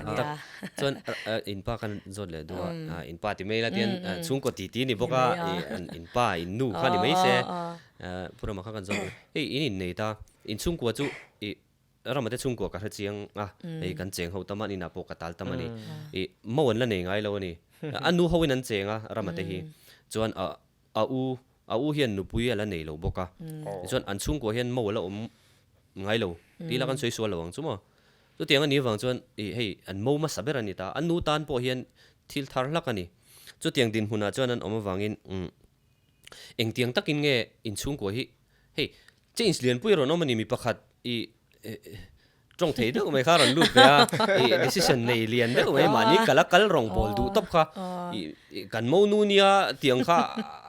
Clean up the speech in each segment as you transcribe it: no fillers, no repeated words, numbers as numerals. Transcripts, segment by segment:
Tak chuan in pa khan zawt leh duh a, in pa ti mai ila tian chhungkaw ti ti ni bawk a, in pa in nu kha ni mai se Pu Rama kha kan zawt leh hei in innei ta in chhungkua chu ih Rama te chhungkua ka hre chiang a, hei kan cheng ho tam a, an inah pawh ka tal tam a ni. Ih mo an la nei ngai lo a ni. A nu hoin an cheng a Rama te hi chuan a u A u hian nupui a la nei lo bawk a, tichuan an chhungkua hian mo a la awm ngai lo tih ila kan sawi sual lo ang chu maw. Chutiang a nih avang chuan ih hei an mo hmasa ber a ni ta, a nu tan pawh hian thil thar hlak a ni. Chutiang dinhmunah chuan an awm avangin umm engtiang takin nge inchhungkua hi hei change lianpui a rawn awm a ni mi pakhat ih Tawng thei deuh mai kha rawn lut ve a, ih decision nei lian deuh mai mahni kal a kal rawng bawl duh tawp kha ih kan mo nu nia tiang kha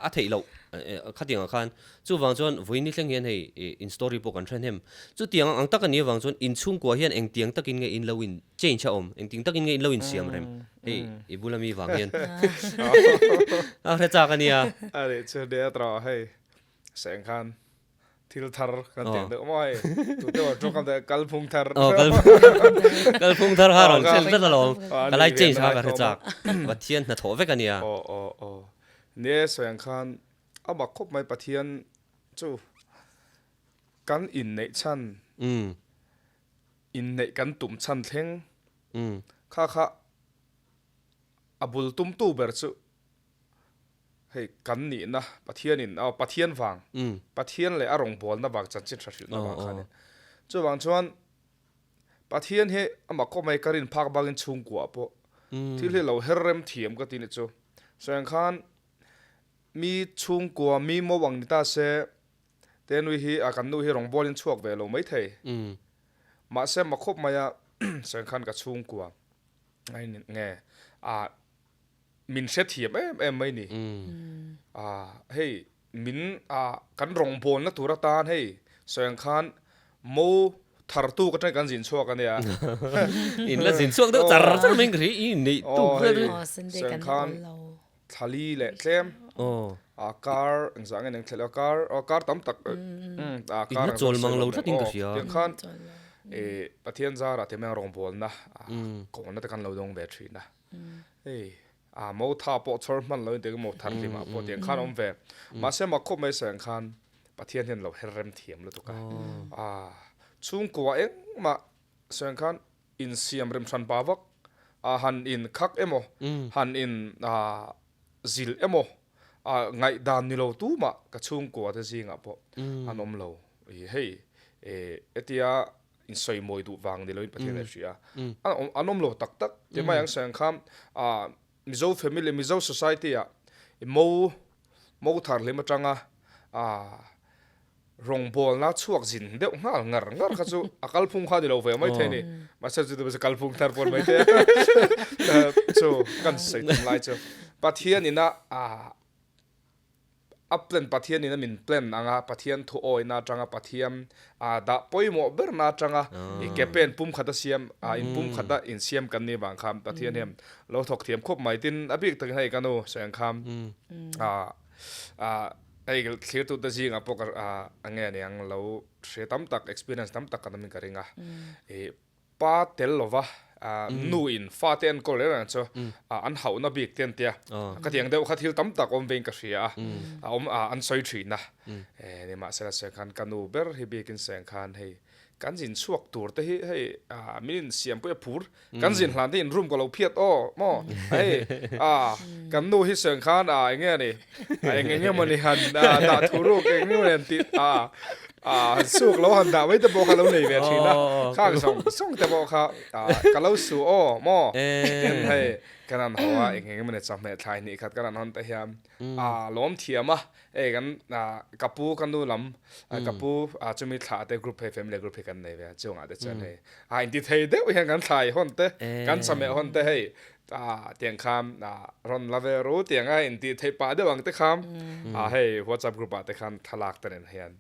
a theih loh khatiang ah khan chuvang chuan vawiin ni thleng hian hei ih in story pawh kan hre hnem chutiang ang tak a nih avang chuan inchhungkua hian engtiang takin nge in lo in change a awm engtiang takin nge in lo insiam rem hei i bula mi vang hian a hre chak a nia. A nih chu nia tawh hei seng khan thil thar kan tih deuh maw hei tu te chu kan kal phung thar kal phung thar ha rawn thlen tlat alawm ka lai change kha ka hre chak Pathian hnathawh vek ania aw aw aw nie sawi ang khan a mak khawp mai Pathian chu kan inneih chhan inneih kan tum chhan thleng kha kha a bul tumtu ber chu Hei kan nihna Pathianin aw Pathian vang Pathian leh a rawngbawlna vang chanchin tha hrilhna vang kha a ni. Chuvang chuan Pathian hi amah kawp mai ka rin phak bangin chhungkuah pawh thil hi lo her rem thiam ka ti ni chu. Sawiang khan mi chhungkua mi mo ang ni ta se te nui hi a kan nu hi rawngbawlin chhuak ve lo maithei. Mahse amah khawp maia sawiang khan ka chhungkua nge a min hrethiam em em mai ni. Ah hei min ah kan rawngbawlna tur atan hei sawi ang khan mo thar tu ka tang kan zin chhuak ania. In la zin chhuak deuh char char mai in ka hria i neih tuk vel hi. Sawi ang khan thlali leh tlem ah kar engzah nge eng thlelh a kar aw kar tam tak ah kar in la chawl mang lo tlat in ka hria. Tiang khan eh Pathian zarah ti mai ang rawngbawlna kawngna te kan lo dawng ve thin a. Hei a mo tha pawh chhawr hman lo in ti mo thar hlim ah pawh tiang khan awm ve mahse mak khawp mai sawi ang khan Pathian hian lo her rem thiam lutuk a a chhungkua engmah sawi ang khan insiam rem hran pa vak a han in khak emaw han in a zil emaw a ngaihdan ni lo tumah ka chhungkua te zingah pawh an awm lo hei hetia in sawi mawi duh vang ni loin Pathian a hria a an awm lo tak tak ti mai ang sawi ang kha ah Mizo family Mizo society ah mo mo thar hlim atanga ah rawngbawlna chhuak zin deuh nghal ngar ngar kha chu a kalphung kha ni lo ve mai thei a ni mahse chu chu kalphung thar pawh ni mai thei a chu kan sawi tum lai chu Pathian ina ah A plan Pathian in a min plan ang a, Pathian thu awina atanga Pathian a dah pawimawh berna atanga i ke pen pum khat a siam a in pum khat a in siam kan nih vang khan Pathian hian lo thawk thiam khawp mai tin a bik takin hei ka nu sawi ang khan a a hei thlir tute zingah pawh ka a nge aniang lo hre tam tak experience tam tak kan awmin ka ring a i Pa tel lova nu in fate enkawl reng reng chu an hauhna bik te an tia. Ka tiang deuh kha thil tam tak awm vein ka hria a, a awm an sawi thin a. Nimahsela sawi khan ka nu ber hi bikin sawi ang khan hei kan zin chhuak tur te hi hei min in siampui a phur kan zin hlan te in room ka lo phiat aw maw hei kan nu hi sawi ang khan eng nge a ni eng eng emawni han dah thu ruk eng eng emawni han tih Ah, suk lo han dah mai te pawh kha lo nei ve thin a. Khang sawng sawng te pawh kha ka lo su aw maw. Tin hei kan han haw a eng eng emawni chawhmeh thlai hnih khat kan han hawn te hian a lawm thiam a. Hei kan ka pu ka nu lam ka pu chumi thlah te group hei family group hi kan nei ve a chungah te chuan hei a inti thei deuh hian kan thlai hawn te kan chawhmeh hawn te hei tiang khan rawn la ve ru tiang a inti thei pah deuh ang te khan hei whatsapp group ah te khan thlalak te nen hian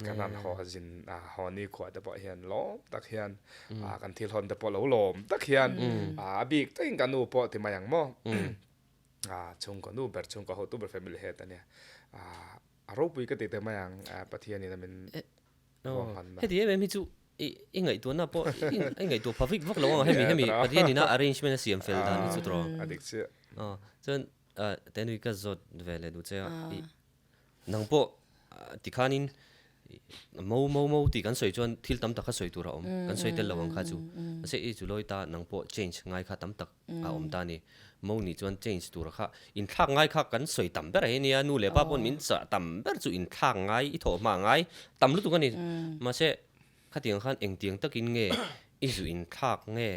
kan han haw zin haw ni khuah te pawh hian lawm tak hian kan thil hawn te pawh lo lawm tak hian a bik takin ka nu pawh ti mai ang maw chhungkaw nu ber chhungkaw hotu ber family head ania a ropui ka ti te mai ang Pathianin a min ruahmanna. Heti em em hi chu. I i ngaihtuahna pawh i i ngaihtuah pha vek vak lo ang hemi hemi Pathian ina arrangement a siam fel dan hi chu tawh. A dik chiah. Aw chuan Tenui ka zawt ve leh duh che a i nang pawh tikhanin mo mo mo tih kan sawi chuan thil tam tak kha sawi tur a awm kan sawi tel lo ang kha chu mahse i chu lawi ta nang pawh change ngai kha tam tak a awm ta a ni. Mo nih chuan change tur kha inthlak ngai kha kan sawi tam ber a nia, nu leh pa pawn min chah tam ber chu inthlak ngai, i thawh hma ngai tam lutuk a ni. Mahse khatiang khan engtiang takin nge i zu inthlak nge,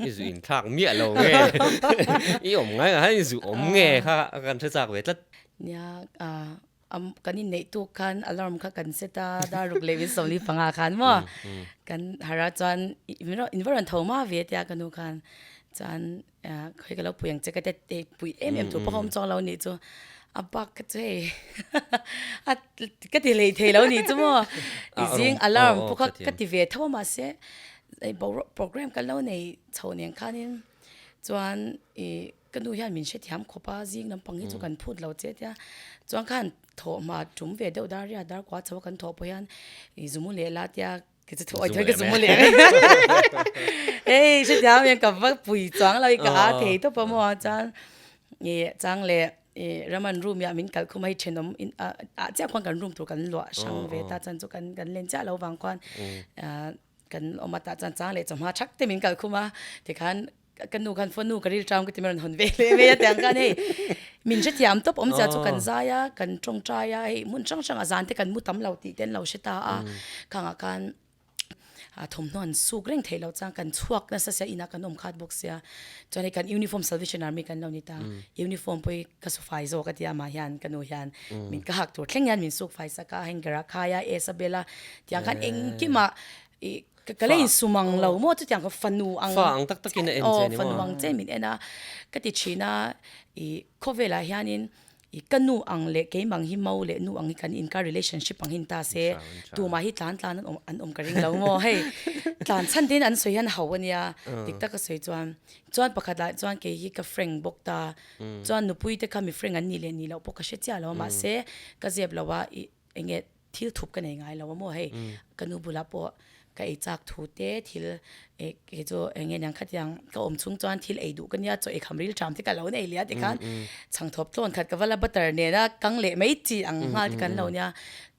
i zu inthlak miah lo nge, i awm ngai ang khan i zu awm nge kha kan hre chak ve tlat. Nia, kan inneih tuk khan alarm kha kan set a, dar ruk leh min 45 khan maw kan harh a chuan in va rawn tho hma ve tia ka nu khan chuan khawi ka lo pui ang che ka ti pui em em tur pawh ka awm chuang lo nih chu a bak kha chu hei a ka ti hlei thei lo nih chu maw i zing alarm pawh kha ka ti ve tho a mahse boruak program kan lo nei chho nen khanin chuan ih Ka nu hian min hrethiam khawp a, zing lampang hi chu kan phut lo che tia. Chuan khan thawh hma tum ve deuh dar ria dar kua chho a kan thawh pawh hian i zumu leh la tia ka chu thuawi thuai ka zumu leh mai. Hei hrethiam hian ka va pui chuang lo i ka a thei tawp a maw chuan i chang leh i Raman room ah min kalh khum a hei thenawm in ah chiah khuan kan room tur kan luah hrang ve ta chuan chu kan kan len chiah lo vang khuan kan awm a tah chuan chang leh chawhma thak te min kalh khum a tikhan Ka nu khan phone nu ka ril ṭam ka ti mai rawn hawn ve leh mai a tiang khan hei min hrethiam tawp awm chia chu kan zai a kan tawngtai a hei hmun hrang hrang ah zan te kan mu tam lo tih te an lo hre ta a khangah khan thawmhnaw an suk reng theih loh chuan kan chhuak nasa sia inah kan awm khat bawk sia chuan hei kan uniform salvation army kan lo ni ta uniform pawh hi ka su fai zawk a tia amah hian ka nu hian min ka hak tur thleng hian min suk fai sak a hanger a khai a S a bel a tiang khan engkimah ih Ka la insum ang lo maw chutiang kha fanu ang Fa ang tak takin a en che ni maw? Fanu ang che min en a, ka ti thin a, ih khawvelah hianin ih ka nu ang leh keimah ang hi mo leh nu ang hi kan inkar relationship ang hi ni ta se, tumah hi tlan tlan an awm an awm ka ring lo maw hei tlan chhan te in an sawi hian ho a nia dik taka sawi chuan chuan pakhat lah chuan kei hi ka frank bawk ta chuan nupui te kha mi frank an nih leh nih loh pawh ka hre chiah lo a mahse ka zep lo a ih eng nge thil thup ka nei ngai lo a maw hei ka nu bulah pawh ka ei chak thu te thil eh kei chu eng nge niang khatiang ka awm chhung chuan thil ei duh ka nia chaw ei kham ril ṭam te ka lo nei lia tikhan chhangthawp tlawn khat ka va la butter nena kang leh mai chi ang nghal te kan lo nia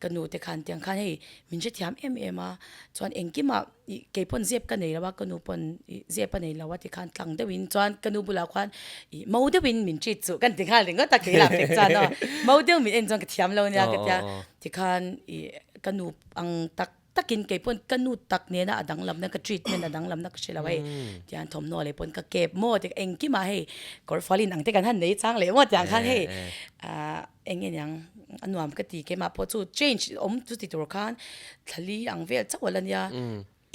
ka nu te khan tiang khan hei min hrethiam em em a chuan engkimah ih kei pawn zep ka nei lo a ka nu pawn ih zep a nei lo a tikhan tlang deuhin chuan ka nu bulah khuan ih mo deuhin min treat chuh kan ti nghal ringawt a kei lah fek chuan aw mo deuh min en chuan ka thiam lo nia ka tia tikhan ih ka nu ang tak takin kei pawn ka nu tak nena a danglamna ka treatment a danglamna ka hre lo hei tiang thawmhnaw leh pawn ka kep maw ti engkimah hei kawr fualin ang te kan han nei chang leh maw tiang khan hei ah Eng nge niang a nuam ka ti keimah pawh chu change awm chu ti tur khan thlali ang vel chauh a la nia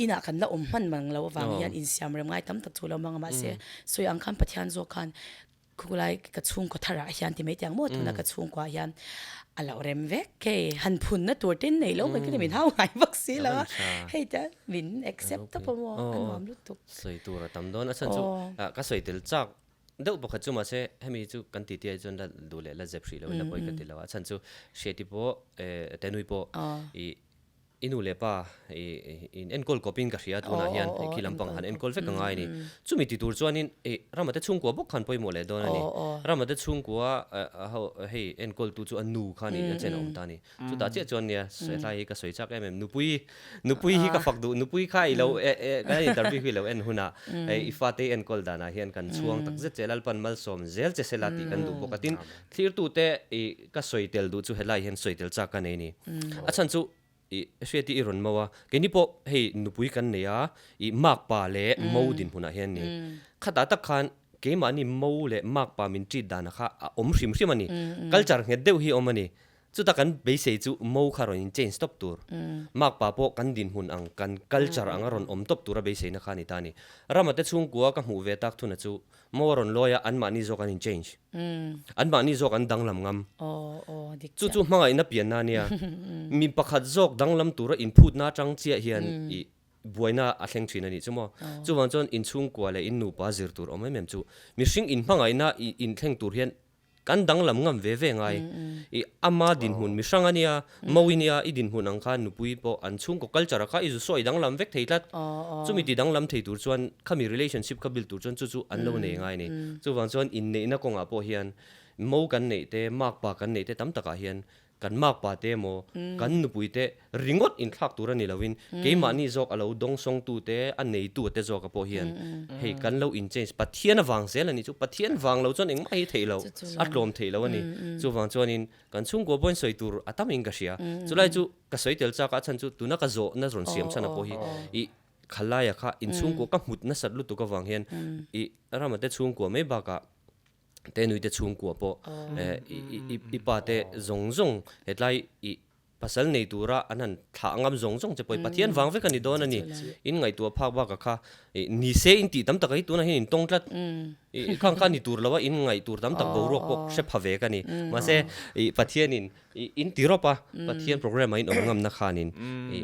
inah kan la awm hman mang lo avang hian insiam rem ngai tam tak chu lo mang a mahse sawi ang khan Pathian zawk khan khulai ka chhungkaw tharah hian ti mai tiang maw tuna ka chhungkuah hian a lo rem vek hei han phunna tur te nei lo mai ka ni min hau ngai bawk si lo a hei te min accept tawp a maw a nuam lutuk. Sawi tur a tam dawn a chhan chu ka sawi tel chak Deuh pakhat chu mahse hemi chu kan titi ai chuan la duh leh la zep hrih lo in la pawi ka ti lo a chhan chu Hriati pawh eh Tenui pawh ih i nu leh pa ih in enkawl kawp in ka hria tunah hian khi lampang han enkawl vek a ngai a ni. Chumi ti tur chuanin ih Ramate chhungkua bawk khan pawimawh leh dawn a ni. Ramate chhungkua ho hei enkawl tu chu a nu kha niin a chen a awm ta a ni. Chutah chiah chuan nia helai hi ka sawi chak em em nupui nupui hi ka fak duh nupui kha i lo e e kan interview hi lo en hunah i fate i enkawl danah hian kan chhuang tak zet che Lalpan malsawm zel che sela tih kan duh bawk a tin thlirtute i ka sawi tel duh chu helai hian sawi tel chak ka nei ni a chhan chu i hriati i rawn mo a keini pawh hei nupui kan nei a i makpa leh mo dinhmunah hian ni khatah tak khan keimahni mo leh makpa min treat danah kha a awm hrim hrim a ni culture nghet deuh hi a awm a ni. Chuta kan beisei chu mo kha rawn in change tawp tur. Makpa pawh kan dinhmun ang, kan culture ang a rawn awm tawp tura beiseina kha a ni ta a ni. Ramate chhungkua ka hmuh ve tak thuna chu mo a rawn lawi a, anmahni zawk an in change. Anmahni zawk an danglam ngam. Chu chu hmangaihna pianna a nia. Mi pakhat zawk danglam tura inphutna atang chiah hian i buaina a thleng thin a nih chu maw. Chuvang chuan inchhungkua leh in nupa zir tur awm em em chu mihring inhmangaihna inthleng tur hian. Kan danglam ngam ve ve ngai. I ama dinhmun mi hrang a nia, Mawi nia i dinhmun ang khan nupui pawh an chhungkaw culture ah kha i zu sawi danglam vek thei tlat. Chumi ti danglam thei tur chuan khami relationship kha build tur chuan chu chu an lo nei ngai a ni. Chuvang chuan inneihna kawngah pawh hian mo kan neih te, makpa kan neih te tam takah hian Kan makpa te emaw, kan nupui te ringawt inthlak tur a ni loin keimahni zawk a lo dawngsawngtu te, a neitu te zawka pawh hian hei kan lo in change Pathian avang zel a ni chu. Pathian vang lo chuan engmah hi theih loh, a tlawm theih loh a ni. Chuvang chuanin kan chhungkua pawhin sawi tur a tam in ka hria. Chulai chu ka sawi tel chak a, a chhan chu tuna ka zawhna rawn siam chhan a pawh hi i khalaia kha inchhungkua ka hmut nasat lutuk avang hian i rama te chhungkua mai bakah te nui te chhungkua pawh i pa te zawng zawng hetlai i pasal nei tura an han thlah ngam zawng zawng che pawh i Pathian vang vek a ni dawn a ni. In ngaihtuah phak bakah kha ni se in tih tam takah hi tunah hian in tawng tlat. I khang kha ni tur lo a in ngaih tur tam tak boruak pawh hre pha ve ka ni. Mahse i Pathianin I in ti rawp a, Pathian program ah in awm ngamna khanin i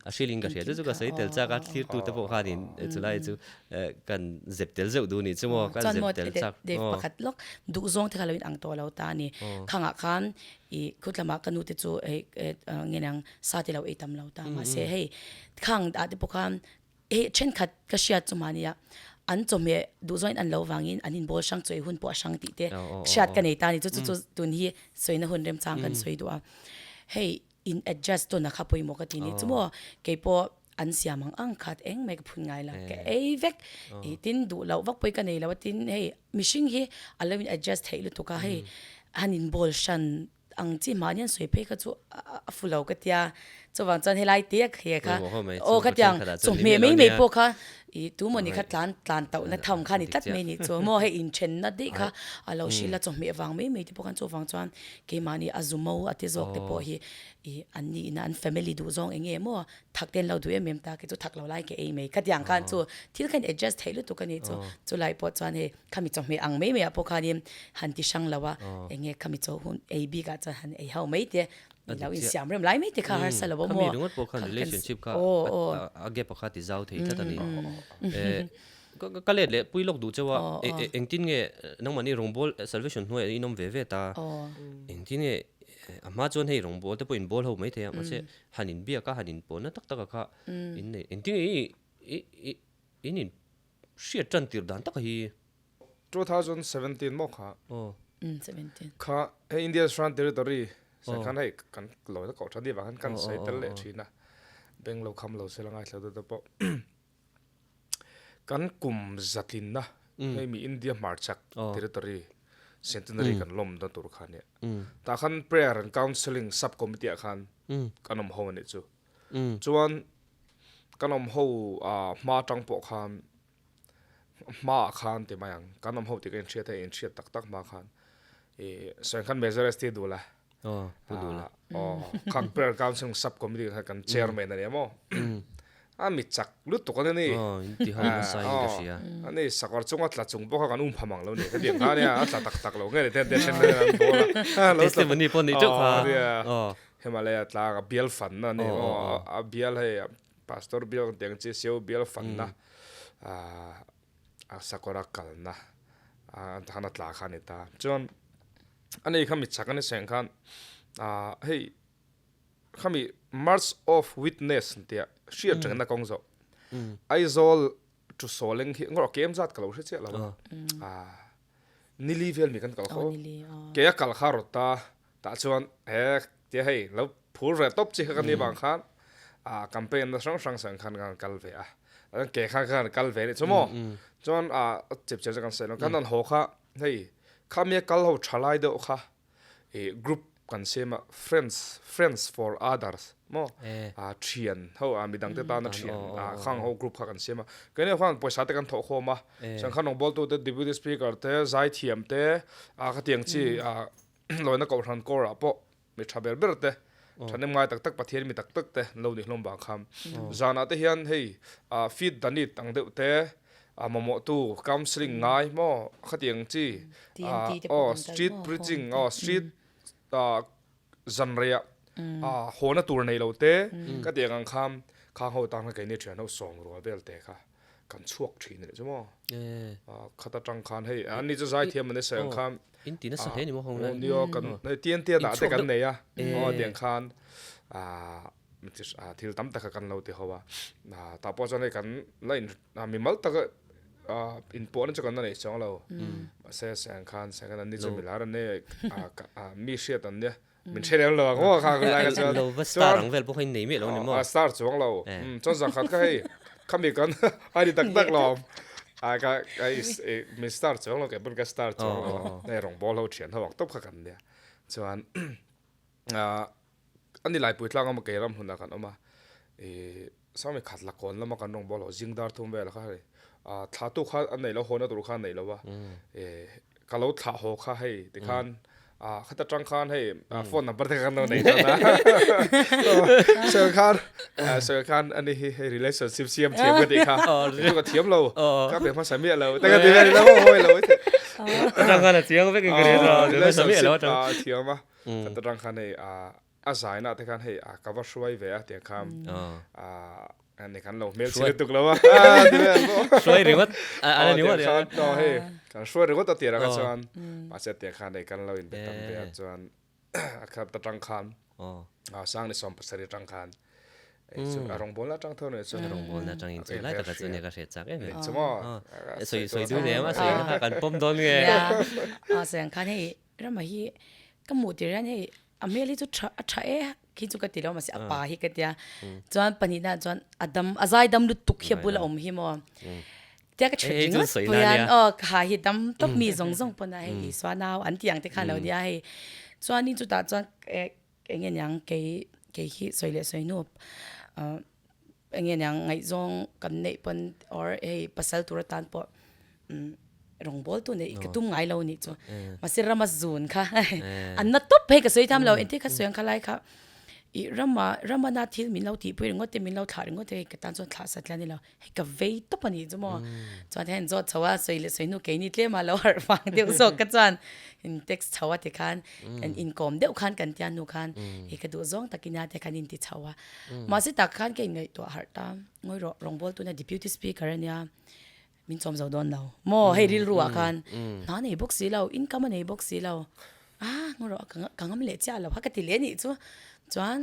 a hrilhin ka hria. Chu chu ka sawi tel chak a, thlirtu te pawh khanin chulai chu kan zep tel zeuh duh nih chu maw, kan zep tel chak. Dave pakhat lawk duh zawng te kha lo in ang tawh lo ta a ni. Khangah khan i khutlamah ka nu te chu hei nge niang sa te lo ei tam lo ta. Mahse hei khang ah te pawh khan Hei thenkhat ka hriat chu mahnia an chawhmeh duh zawngin an lo vangin an inbawl hrang chawi hun pawh a hrang tih te hriat ka nei ta a ni. Chu chu chu tun hi sawina hun remchang kan sawi duh a. Hei in adjust tawn a kha pawimawh ka ti ni chu maw keipawh an siam ang ang khat engmai ka phun ngai lo ka ei vek ih tin duh loh vak pawh hi ka nei lo a tin hei mihring hi a lo in adjust theih lutuk a hei han inbawl hran ang chi mahni an sawi phei kha chu a fu lo ka tia chuvang chuan helai te a khe kha aw kha tiang chawhmeh mai mai pawh kha i tu mawni kha tlan tlan tauh na tham kha ni tlat mai ni chu maw hei inthen na daih kha a lo hrilh a chawhmeh vang mai mai te pawh khan chuvang chuan keimahni a zu mo a te zawk te pawh hi i an ni ina an family duh zawng eng nge maw thak te an lo duh em em ta kei chu thak lo lai ke ei mai kha tiang khan chu thil kha in adjust theih lutuk a ni chu chulai pawh chuan hei Khami chawhmeh ang mai mai ah pawh khanin han ti hrang lo a, eng nge khami chaw hun ei bik ah chuan han ei ho mai te, ni lo insiam rem lai mai te kha harsa lo a maw. Khami ringawt pawh khan relationship kha a gap a kha ti zau thei tlat a ni. Ka let leh pui lawk duh cheu a, engtin nge nangmahni rawngbawl salvation hnuaiah in awm ve ve ta, engtin nge a hma chuan hei rawngbawl te pawh in bawl ho mai thei a, mahse han inbiak a han inpawn na tak tak a kha in nei, engtin nge in in Hriat tan tir dan taka hi. 2017 maw kha? Aw. Kha hei India Shan Territory sai khan hei kan lo ta koh tha dih vang khan kan sawi tel leh thin a. Beng lo kham lo sela ngaithla deuh te pawh. Kan kum zatlinna hei mi India hmarchhak Territory Centenary kan lawm na tur kha nia. Tah khan Prayer and Counselling Sub Committee ah khan kan awm ho a nih chu. Chuan kan awm ho hma atang pawh khan hma ah khan ti mai ang kan awm ho tih ka inhriat a inhriat tak tak hma khan ih sawi khan Major ST Dula aw kha prayer council sub committee kha kan chairman a ni a maw a mi chak lutuk a ni ani sakawr chunga tla chung pawh kha kan um pham ang lo ni hetiang kha ania a tla tak tak lo nge ni ten te then an bawl a testimony pawh ni teuh kha Himalaya tlang a bial fanna a ni maw a bial hei pastor bial kan tih ang chi sio bial fanna a sakawra kalna khan a tla kha a ni ta chuan ani kha mi chak a ni seng khan hei khami march of witness an tia hriat rengna kawng zawh Aizawl chu sawleng hi ngawrh kem zat ka lo hre chiah lo a nili vel mi kan kal kho ke a kal kha rawt ta Tah chuan he tia hei lo phur ve tawp chi kha ka ni vang khan ah campaign na hrang hrang sang khan kan kal ve a chuan ke khan khan kal ve nih chu maw chuan ah chip chiar chu kan sawi lo kan han haw kha hei khami a kal ho tha lai deuh kha ih group kan siam a friends friends for others maw ah thian ho ah midang te tana thian ah khang ho group kha kan siam a keini ho khan pawisa te kan thawh khawm a chuan khan rawngbawltu te deputy speaker te zaithiam te ah khatiang chi ah Lawina Kohhran Corps ah pawh mi tha ber ber te, thahnem ngai tak tak Pathian mi tak tak te an lo ni hlawm vang kha. Zanah te hian hei feed the need ang deuh te, mamawhtu counselling ngai maw khatiang chi aw street preaching aw street zanreiah hawna tur nei lo te khatiang ang kha khang ho tan kha keini thian ho sawm rual vel te kha. Kan chhuak thin a nih chu maw? Khat atang khan hei an ni chu zaithiam an ni sawi ang khan. In ti nasa hle ni maw ho lai? Nia kan TNT a dah te kan nei a, aw tiang khan thil tam tak kha kan lo ti ho a, tah pawh chuan hei kan la in mimal taka inpawhna chu kan la nei chuang lo, mahse seng khan seng khan an ni chu milar an nia mi hriat an nia. Min hre lem lo ang maw kha ka lai kha chuan. Lo va star ang vel pawh kha in nei miah lo ni maw? A star chuang lo. Chuan zan khat kha hei khami kan a ni tak tak lo. A ka min star chuang lo kei pawn ka star chuang lo. Hei rawngbawl ho thian ho ang tawp kha kan nia. Chuan a ni laipui tlang awm a kei ram hmunah kan awm a. Sawmi khat la kawn lama kan rawngbawl ho zing dar thum vel kha hei thla tu kha a neih lo haw na tur kha a neih lo a ka lo thlah haw kha hei tikhan khata tang khan hei phone number te khan lo nei tan a sawi khan sawi khan ani hi hei relationship siam thiam ka tih kha chu ka thiam lo ka pe hmasa miah lo te ka ti vel lo hawi lo atang khan a chiang vek in ka ria relationship thiam a khata tang khan hei A zaina te khan hei a ka va hruai ve a tiang khan a ni khan lo hmel chhe lutuk lo a hruai ringawt a ni ringawt khan no hei kan hruai ringawt a tirah kha chuan mahse tiang khan hei kan lo in be tam ve a chuan a khat atang khan a sang ni 17 atang khan a rawngbawl na atang tho ni chuan rawngbawl na atang in chu lai taka chu nia ka hriat chak em em chu maw sawi sawi du nem a sawi na kha kan pawm dawn nge a sawi ang khan hei rama hi ka hmuh tir hian hei A hmel hi chu tha a tha e khi chu ka ti lo mahse a pa hi ka tia chuan pahnihna ah chuan a dam a zai dam lutuk hi a bula awm hi maw tia ka that ringawt pawh hian aw ka ha hi dam tawp mi zawng zawng pawn a hei Isua nau an tih ang te khan lo nia hei chuanin chutah chuan eh eng nge niang kei kei hi sawi leh sawi hnu ah eng nge niang ngaihzawng kan neih pawn or hei pasal tur atan pawh Rawngbawl tu neih ka tum ngai lo nih chu. Mahse rama zun kha an na tawp phei ka sawi tham lo. Engtin ka sawi ang kha lai kha i rama rama na thil min lo tihpui ringawt te min lo thlah ringawt te ka tan chuan thlah sat la ni lo. Hei ka vei tawp a nih chu maw. Chuan hei an zawt chho a sawi leh sawi hnu keini tlem a lo harh vang deuh zawk ka chuan in text chho a tikhan kan inkawm deuh khan kan tia hnu khan hei ka duh zawng tak ina te khan inti chho a. Mahse tak khan ka inngaihtuah harh ta ngawi rawh rawngbawl tuna deputy speaker a nia. Min chawm zo dawn lo maw hei rilru ah khan hna nei bawk si lo income a nei bawk si lo ah ngaw rawh ka ngam leh chiah lo kha ka ti leh anih chu chuan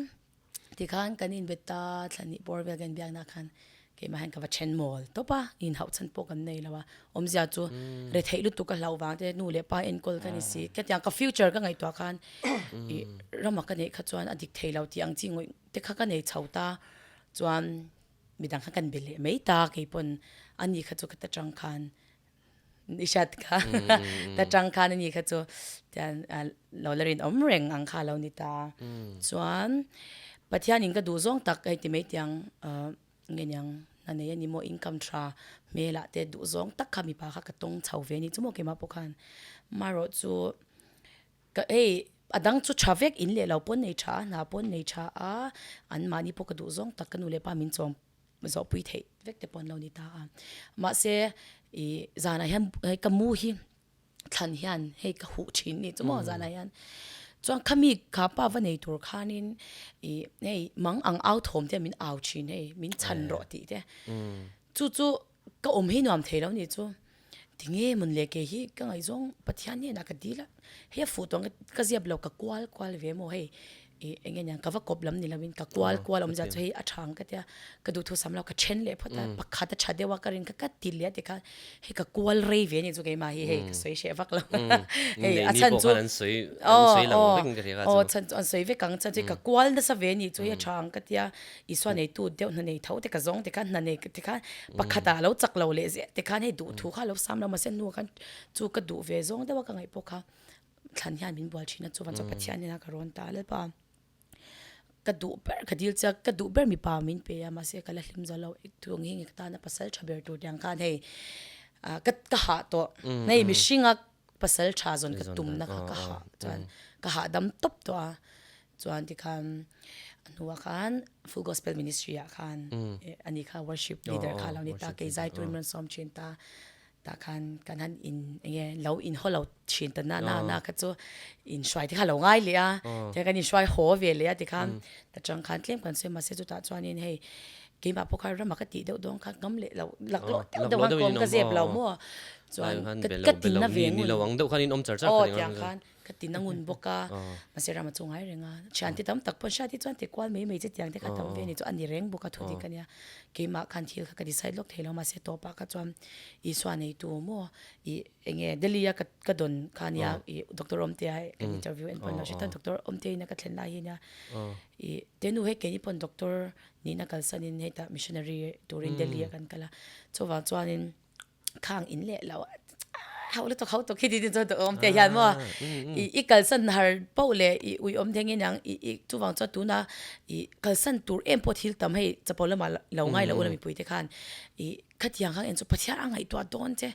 tikhan kan inbe ta thla hnih bawr vel kan inbiak na khan keimah hian ka va then mawl tawp a inhauh chhan pawh kan nei lo a awmzia chu retheih lutuk ka hlauh vang te nu leh pa enkawl ka ni si ka tiang ka future ka ngaihtuah khan ih rama ka neih kha chuan a dik thei lo tih ang chi ngawih te kha ka nei chho ta chuan. Midang kha kan be leh mai ta kei pawn ani kha chu ka ta tang khan i hriat kha ta tang khan ani kha chu tian lo la rinawm reng ang kha lo ni ta chuan Pathian in ka duh zawng tak hei ti mai tiang nge niang hna nei ani maw income tha hmel ah te duh zawng tak kha mipa kha ka tawng chho ve a ni chu maw keimah pawh khan marawh chu Ka hei a dang chu tha vek in leh lo pawn nei tha a, hna pawn nei tha a, an mahni pawh ka duh zawng tak ka nu leh pa min chawm zawhpui theih vek te pawh an lo ni ta a. Mahse ih zanah hian hei ka mu hi thlan hian hei ka huh thin ni chu maw zanah hian chuan khami kha pa va nei tur khanin ih hei mang ang au thawm te min au thin hei min chhan rawh tih te chu chu Ka awm hi nuam thei lo nih chu. Tinge mun leh kei hi ka ngaihzawng Pathian hnenah ka dil a, hei a fuh tawh ang ka ziap lo ka kual kual ve maw hei ih eng nge niang ka va kawp lam ni lovin ka kual kual awm zia chu hei a tha ang ka tia ka duhthu sam lo ka then leh phawt a pakhat a tha deuh a ka rin kha ka ti leh a tikhan hei ka kual rei ve nih chu keimah hi hei ka sawi hreh vak lo hei a chhan chu aw aw chhan chu an sawi vek ang chhan chu ka kual nasa ve nih chu hei a tha ang ka tia Isua neitu deuh hna nei tho te ka zawng te khan hna nei te khan pakhat ah lo chak lo leh zel te khan hei duh thu kha lo sam lo mahse hnu ah khan chu ka duh ve zawng deuh a ka ngaih pawh kha thlan hian min bual thin a chuvan chuan Pathian hnenah ka rawn ta a lalpa ka duh ber ka dil chiak ka duh ber mipa min pe a mahse ka la hlim zo lo tung hi nge ka tana pasal tha ber tur tiang khan hei ah ka ka hah tawh hei mihring a pasal tha zawn ka tumna kha ka hah chuan ka hahdam tawp tawh a. Chuan tikhan a hnuah khan Full Gospel Ministry ah khan ani kha worship leader kha lo ni ta kei zai turin rawn sawm thin ta tah khan kan han in enge lo in haw lo thin ta na na na kha chu in hruai te kha lo ngai leh a tiang kan in hruai haw ve leh a tikhan ta chang khan tlem kan sawi mahse chutah chuanin hei keimah pawh kha rama ka tih deuh dawn kha ngam leh lo laklawh deuh deuh khan kawm ka zep lo maw. Chuan Ai khan ka be lo ka be lo tinna ni ve ni ngun lo ang deuh khan in awm char char aw kha ni tiang ang khan ka tinna ngun bawk a mahse rama chu ngai reng a thiante tam tak pawn hriat hi chuan ti kual mai mai che tiang te kha tam ve ni chu a ni reng bawk a thu dik a nia keimah khan thil kha ka decide lawk thei lo mahse tawpah kha chuan Isua neitu maw ih eng nge Delhi a ka ka dawn kha nia ih Doctor Awmtea kan interview en pawn lo hre ta Doctor Awmtea ina ka thlen lai hi nia ih tenu hei keini pawn doctor nihna kalsanin hetah missionary turin Delhi ah kan kal a chuvang chuanin khang in leh lo hauh lutuk hauh tuk hi ti chuan duh awm te hian maw i i kalsan har poh leh i ui awm theng in ang i i chuvang chuan tuna i kalsan tur em pawh thil tam hei chapo lamah lo ngai lo ula mipui te khan i khatiang khan en chu Pathian a ngaihtuah dawn che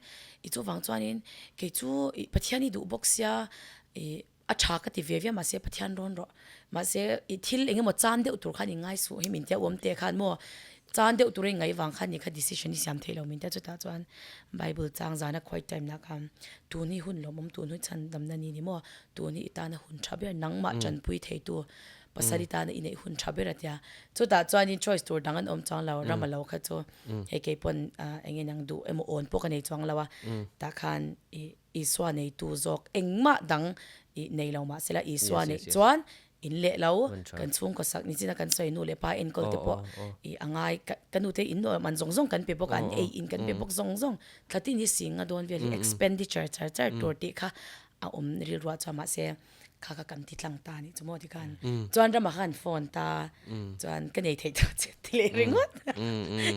i chuvang chuanin kei chu i Pathian i duh bawk sia i A tha ka ti ve viau mahse Pathian rawn rawh. Mahse i thil eng emaw chan deuh tur khan i ngai suh hi min tia uam teh khan maw chan deuh tura i ngaih vang khan ni kha decision i siam theih lo min tia chutah chuan Bible chang zana quiet time lah khan tun hi hun lawmawm tun hi chhan damna ni ni maw tun hi i tana hun tha ber nangmah tanpui theitu pasal i tana i neih hun tha ber a tia chutah chuanin choice tur dang an awm chuang lo ram a lo kha chu hei keipawn eng nge nang duh emaw awn pawh ka nei chuang lo a tah khan i Isua neitu zawk engmah dang i nei lo mahse la Isua neih chuan in leh lo kan chhungkaw sak nichina kan sawi nu leh pa enkawl te pawh i a ngai ka nu te in nuam an zawng zawng kan pe bawk a an ei in kan pe bawk zawng zawng thla tin hi singa dawn vel hi expenditure char char tur tih kha a awm rilruah chuan mahse Kha kha kan ti tlang ta nih chu maw tikhan chuan ramah khan phone ta chuan ka nei theih tawh che ti leh ringawt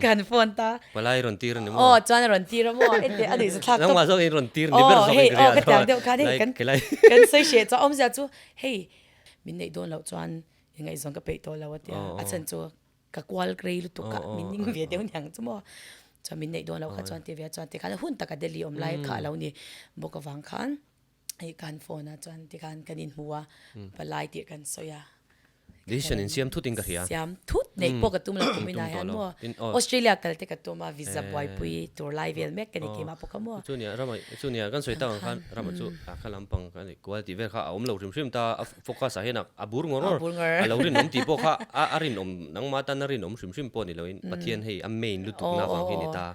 ka han phone ta Palai rawn tir a ni maw? Aw chuan a rawn tir a maw ente a nuih zathlak tawp Nangmah zawk in rawn tir ni ber zawk in ka ria aw ka tiang deuh khan hei kan kan sawi hreh chuan awmzia chu hei min neih dawn loh chuan i ngaihzawn ka peih tawh lo a tia a chhan chu ka kual rei lutuk a min ning ve deuh niang chu maw chuan min neih dawn loh kha chuan ti ve a chuan tikhan hun taka Delhi awm lai kha a lo ni bawk avang khan Hei kan phone ah chuan tikhan kan inhmu a, palai tih kan sawi a. Decision in siam thut in ka hria. Siam thut neih pawh ka tum lo kum inah hian maw. Australia kal te ka tum a, visa buaipui tur lai vel mek ka ni keimah pawh kha maw. Chunia rama chunia kan sawi tak ang khan rama chu a kha lampang kan kual tih vel kha a awm lo hrim hrim ta a focus ah hian a bur ngawr ngawr a lo rinawm tih pawh kha a rinawm nangmah tan a rinawm hrim hrim pawh ni loin Pathian hei a main lutuk na vang hi a ni ta.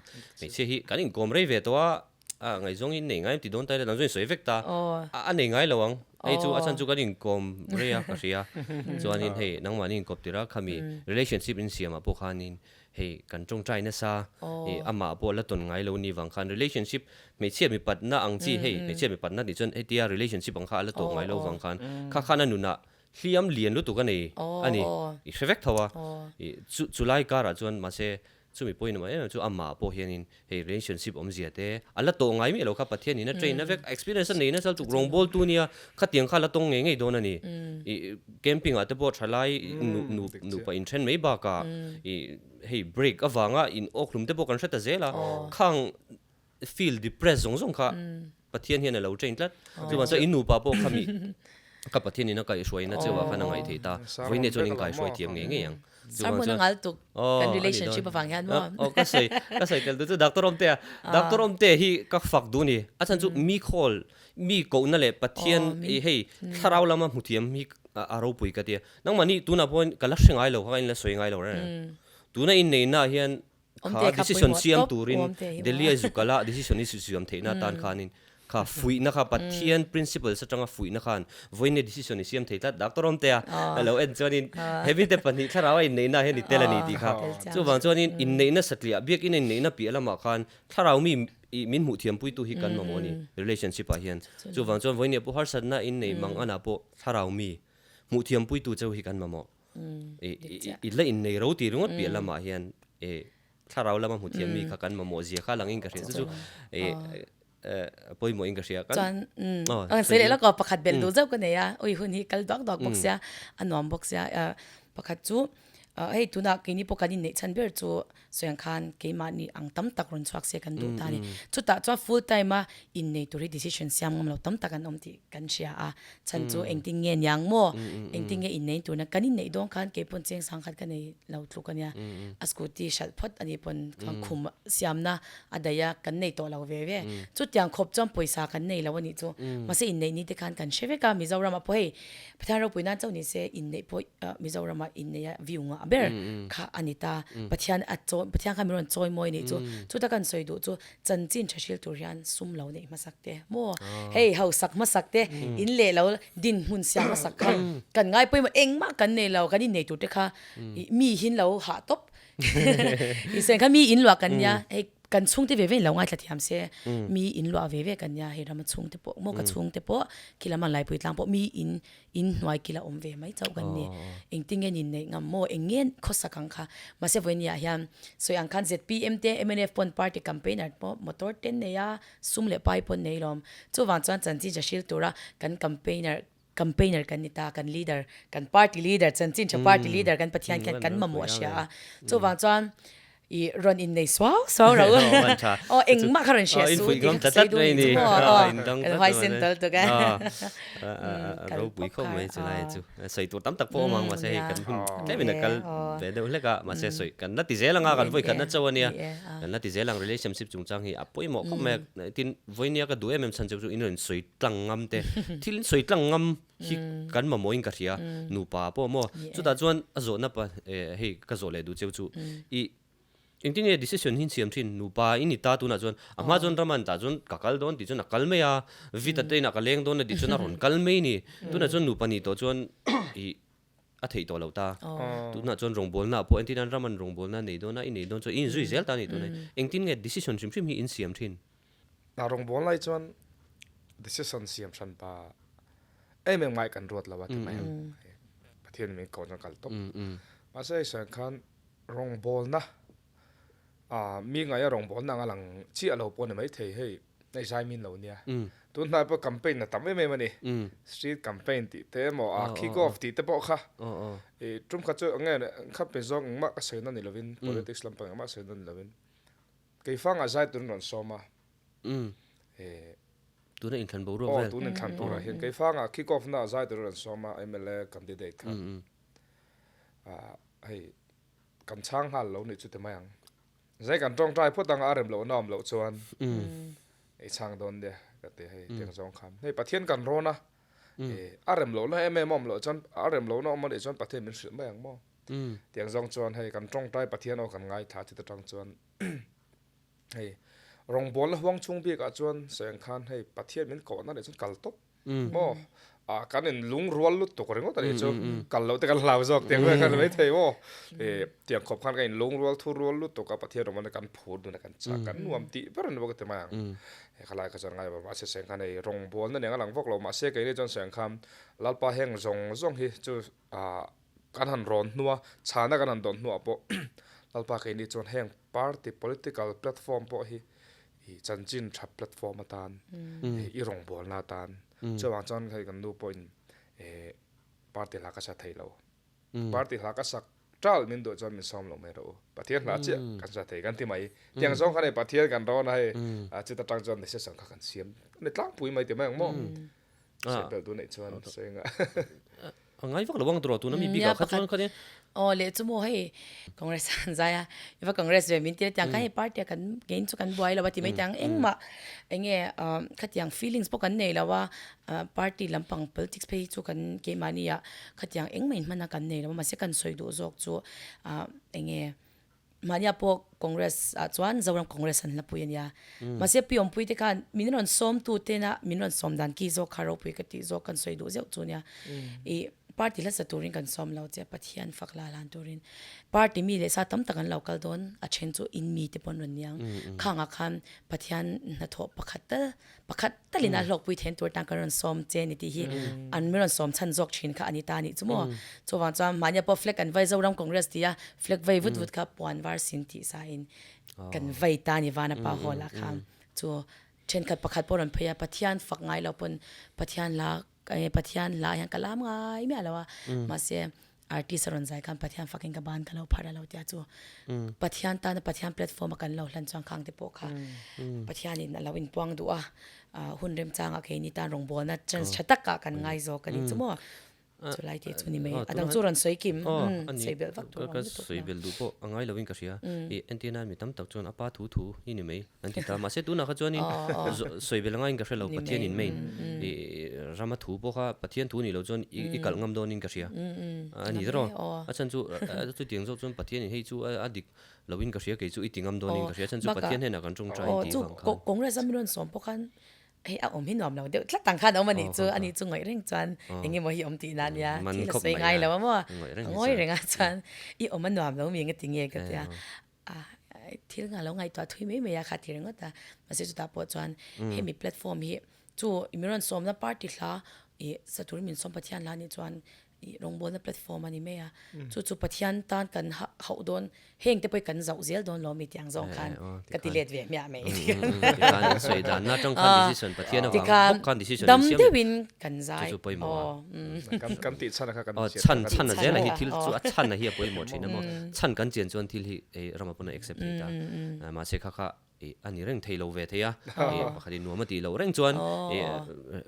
Hmeichhia hi kan inkawm rei ve tawh a. A ngaihzawng hi nei ngai em ti dawn ta ila dang chuan in sawi vek ta. A nei ngai lo ang. Hei chu a chhan chu kan inkawm rei a ka hria. Chuanin hei nangmahni inkawp tir a khami relationship in siamah pawh khanin hei kan tawngtai nasa ih amah pawh la tawn ngai lo ni vang khan relationship hmeichhia mipatna ang chi hei hmeichhia mipatna tih chuan hetia relationship ang kha a la tawk ngai lo vang khan kha khan a nunah hliam lian lutuk a nei a ni. I hre vek tho a. Ih chu chulai karah chuan mahse Chumi pawhin awm em em chu amah pawh hianin hei relationship awmzia te a la tawh ngai miah lo kha Pathian in a train na vek experience a nei nasa lutuk rawngbawltu nia khatiang kha a la tawng ngei ngei dawn a ni. Ih camping ah te pawh thalai nu nupa inthen mai bakah ih hei break avanga in awkhlum te pawh kan hre ta zel a khang feel depressed zawng zawng kha Pathian hian a lo train tlat. Chuvang chuan in nupa pawh kha mi ka Pathian in a kaihhruaina cheu ah khan a ngaih theih ta. Vawiin chuan in kaihhruai thiam ngei ngei ang. Chuvang chuan ngal tuk kan relationship avang hian maw. Aw ka sawi ka sawi tel duh chu Doctor Awmtea Doctor Awmtea hi ka fak duh a ni. A chhan chu mi khawl mi kohna leh Pathian hei thlarau lama hmu thiam hi a ropui ka tia. Nangmahni tunah pawhin ka la hre ngai lo kha ka in la sawi ngai lo reng reng. Tuna inneihna ah hian Kha decision siam turin Delhi a zuk kal a, decision hi siam theihna atan khanin kha fuihna kha Pathian principles atanga fuihna khan vawiin decision i siam thei tlat Doctor Awmtea a lo en chuanin hemi te pahnih thlarau a inneihna hian i tel a ni tih kha. Chuvang chuanin inneihna satliah biakina inneihna piah lamah khan thlarau mi min hmuh thiampuitu hi kan mamawh a ni relationship ah hian. Chuvang chuan vawiin pawh harsatna innei mang anah pawh thlarau mi hmuh thiampuitu cheu hi kan mamawh. I la innei ro tih ringawt piah lamah hian thlarau lama hmu thiam mi kha kan mamawh zia kha langin ka hria chu chu pawimawhin ka hria. Chuan an sawi leh lawk aw pakhat belh duh zauh ka nei a, ui hun hi kal duak duak bawk sia a nuam bawk sia pakhat chu hei tunah keini pawh kan inneih chhan ber chu sawi ang khan keimahni ang tam tak rawn chhuak se kan duh ta a ni. Chutah chuan full time a innei tur hi decision siam ngam lo tam tak an awm tih kan hria a, chhan chu engtin nge niang maw, engtin nge inneih turna kan inneih dawn khan kei pawn cheng sang khat ka nei lo tluk a nia, a scooty hralh phawt a nih pawn khan khum siamna a daih a kan nei tawh lo ve ve. Chutiang khawp chuan pawisa kan nei lo a nih chu, mahse inneih ni te khan kan hre vek a, Mizoramah pawh hei Pathian ropui nan chauh ni se inneih pawh Mizoramah inneih a view ngah a. ber kha a ni ta. Pathian a chawi, Pathian kha min rawn chawi mawi nih chu. Chuta kan sawi duh chu chanchin tha hril tur hian sum lo neih hmasak te maw? Hei hausak hmasak te, in leh lo dinhmun siam hmasak kha kan ngai pawimawh engmah kan nei lo, kan innei tur te kha mi hin lo hah tawp. I sawi kha mi in luah kan nia, hei kan chhungte ve ve in lo ngaithla thiam se, mi in luah ve ve kan nia, hei rama chhungte pawh maw ka chhungte pawh khi lam a Laipui tlang pawh mi in in hnuai kila awm ve mai chauh kan ni. Engtin nge nin neih ngam maw? Eng nge khawsak ang kha? Mahse vawinia hian sawi ang khan zpm te mnf pawn party campaigner pawh motor te nei a, sum leh pai pawn nei lawm. Chuvang chuan chanchin tha hril tura kan campaigner campaigner kan ni ta, kan leader, kan party leader, chanchin tha party leader kan Pathian khian kan mamawh a hria a. Chuvang chuan I rawn innei suau suau ro. Aw engmah kha rawn hria su tih kha sawi duh ni chu maw. Aw kan huaisen tal tuk e. Ropui khawp mai chu lai chu. Sawi tur tam tak pawh awm ang mahse hei kan hun tlemin a kal ve deuh hlek a mahse sawi kan la ti zel anga kan vawi khatna chauh ania. Kan la ti zel ang relationship chungchang hi a pawimawh khawp mai a. Tin vawinia ka duh em em chhan cheu chu in rawn sawi tlang ngam te thil in sawi tlang ngam hi kan mamawhin ka hria nupa pawh maw chutah chuan a zawhna pa hei ka zawh leh duh cheu chu i engtin nge decision hi siam thin nupa i ni ta tunah chuan a hma chuan Raman tah chuan ka kal dawn tih chuan a kal mai a Vita te inah ka leng dawn a tih chuan a rawn kal mai ni tunah chuan nupa ni tawh chuan i a theih tawh lo ta tunah chuan rawngbawlna pawh entir nan Raman rawngbawlna nei dawn a i nei dawn chuan i inzui zel ta a ni tunah engtin nge decision hrim hrim hi in siam thin. A rawngbâwl lai chuan decision siam hran pa em em ngai kan ruat lo a ti mai ang. Pathian min ko chuan kal tawp. Mahse hei sawi ang khan rawngbâwlna ah mi ngaia rawngbâwlna anga lang chiah lo pawh a ni maithei hei hei zai min lo nia. Tun hnai pawh campaign a tam em em a ni. Street campaign tih te emaw ah kick off tih te pawh kha ih tum khat chu eng nge kha pe zawng engmah ka sawi na ni lovin politics lampang engmah sawi na ni lovin. Keifangah zai turin rawn sawm a. Eh. Tuna inthlan boruak vel. Aw, tuna inthlan turah hian Keifangah kick off na zai turin rawn sawm a, mla candidate kha. Ah, hei kan chhang nghal lo nih chu ti mai ang. Zai kan tawngtai phawt ang a, a rem lohna awm loh chuan i chhang dawn nia ka ti hei tiang zawng khan. Hei Pathian kan rawn a, a rem lohna em em awm loh chuan a rem lohna awm anih chuan Pathian min hrilh mai ang maw. Tiang zawng chuan hei kan tawngtai Pathian aw kan ngaithla chita tang chuan hei rawngbawlna huang chhung bikah chuan sawi ang khan hei Pathian min kohna leh chuan kal tawp maw ah kan in lungrual lutuk ringawt anih chu kal loh te kan hlau zawk tiang vel khan ni maithei maw eh tiang khawp khan kan in lungrual thu rual lutuk a Pathian rawngbawlna kan phur dun a kan chak kan nuam tih ber a ni bawk a ti mai ang he khalai kha chuan ngai lo mahse sawi ang khan hei rawngbawlna nen a lang vak lo mahse keini chuan sawi ang khan Lalpa heng zawng zawng hi chu ah Kan han rawn hnua, chhana kan han dawn hnuah pawh Lalpa keini chuan heng party political platform pawh hi i chanchin tha platform atan i rawngbawlna atan chuvang chuan hei kan nu pawhin party hla ka sa thei lo. Party hla ka sak ṭal min duh chuan min sawm lo mai rawh u. Pathian hla chiah kan sa thei kan ti mai. Tiang zawng khan hei Pathian kan rawn a hei chuta tang chuan decision kha kan siam a ni tlangpui mai ti mai ang maw. Sawi belh duh neih chuan sawi anga. A ngai vak lo ang tawh tuna mi bikah kha chuan khatin. Aw leh chu maw hei Congress an zai a, i va Congress ve min ti a tiang khan hei party ah kan kein chu kan buai lo a ti mai tiang engmah enge khatiang feelings pawh kan nei lo a, party lampang politics phei hi chu kan keimahni ah khatiang engmah inhman a kan nei lo a mahse kan sawi duh zawk chu enge Mahnia pawh Congress ah chuan Zoram Congress an hlapui a nia. Mahse Pi Awmpui te khan min rawn sawm tu tena min rawn sawm dan ki zawk kha ropui ka tih zawk kan sawi duh zeuh chu nia. I party hlasa turin kan sawm lo che Pathian fak la hlan turin. Party mi leh sa tam tak an lo kal dawn a then chu in mi te pawh an rawn niang. Khangah khan Pathian hnathawh pakhat tal Pakhat talin a hlawkpui then tur tan kan rawn sawm che ni tih hi an min rawn sawm chhan zawk thin kha a ni ta a nih chu maw. Chuvang chuan mahnia pawh flag an vai Zoram Congress tia flag vai vut vut kha puan var sin tih sa in kan vai ta a ni Vanapa Hall ah khan chu thenkhat pakhat pawh rawn phei a Pathian fak ngai lo pawn Pathian hla Pathian hla hian ka lam ngai miah lo a mahse Artist a rawn zai khan Pathian fakin ka ban ka lo phar a lo tia chu Pathian tana Pathian platform a kan lo hlan chuan khang te pawh kha Pathianin a lo inpuang duh a, hun remchanga keini tan rawngbawlna chance tha takah kan ngai zawk a ni chu maw chulai te chu ni mai a dang chu rawn sawi kim sawi belh vak tur a awm lutuk lo. Sawi belh duh pawh a ngai lovin ka hria i entir nan mi tam tak chuan a pa thu thu hi ni mai an ti ta mahse tunah kha chuanin sawi belh a ngaiin ka hre lo Pathianin main i. Rama thu pawh kha Pathian thu nih loh chuan i kalh ngam dawnin ka hria. A ni tiraw? A chhan chu chutiang zawk chuan Pathianin hei chu a dik loin ka hria kei chu i ti ngam dawnin ka hria. A chhan chu Pathian hnenah kan tawngtai tih vang khan. Congress a min rawn sawm pawh khan hei a awm hi nuam lo deuh tlat ang khan a awm a nih chu. Ani chu ngawih reng chuan eng emaw hi awm tihna a nia. Thil a sawi ngai lo a maw? A ngawi reng a chuan i awm a nuam lo mi enga ti nge ka tia. A thil nga lo ngaihtuah thui mai mai a kha ti ringawt a, mahse chutah pawh chuan hemi platform hi chu mi rawn sawmna party hla ih sa turin min sawm Pathian hla nih chuan ih rawngbawlna platform a ni mai a, chu chu Pathian tan kan hauh dawn heng te pawh hi kan zauh zel dawn lo mi tih ang zawng khan ka ti let ve hmiah mai tikhan dam deuhin kan zai aw. Kan tih chhan a kha kan chhan chhan a zel a hi thil chu a chhan a hi a pawimawh thin a maw chhan kan chian chuan thil hi ei rama pawn a accept thei ta mahse kha kha a ni reng thei lo ve thei a pakhat in nuam a tih loh reng chuan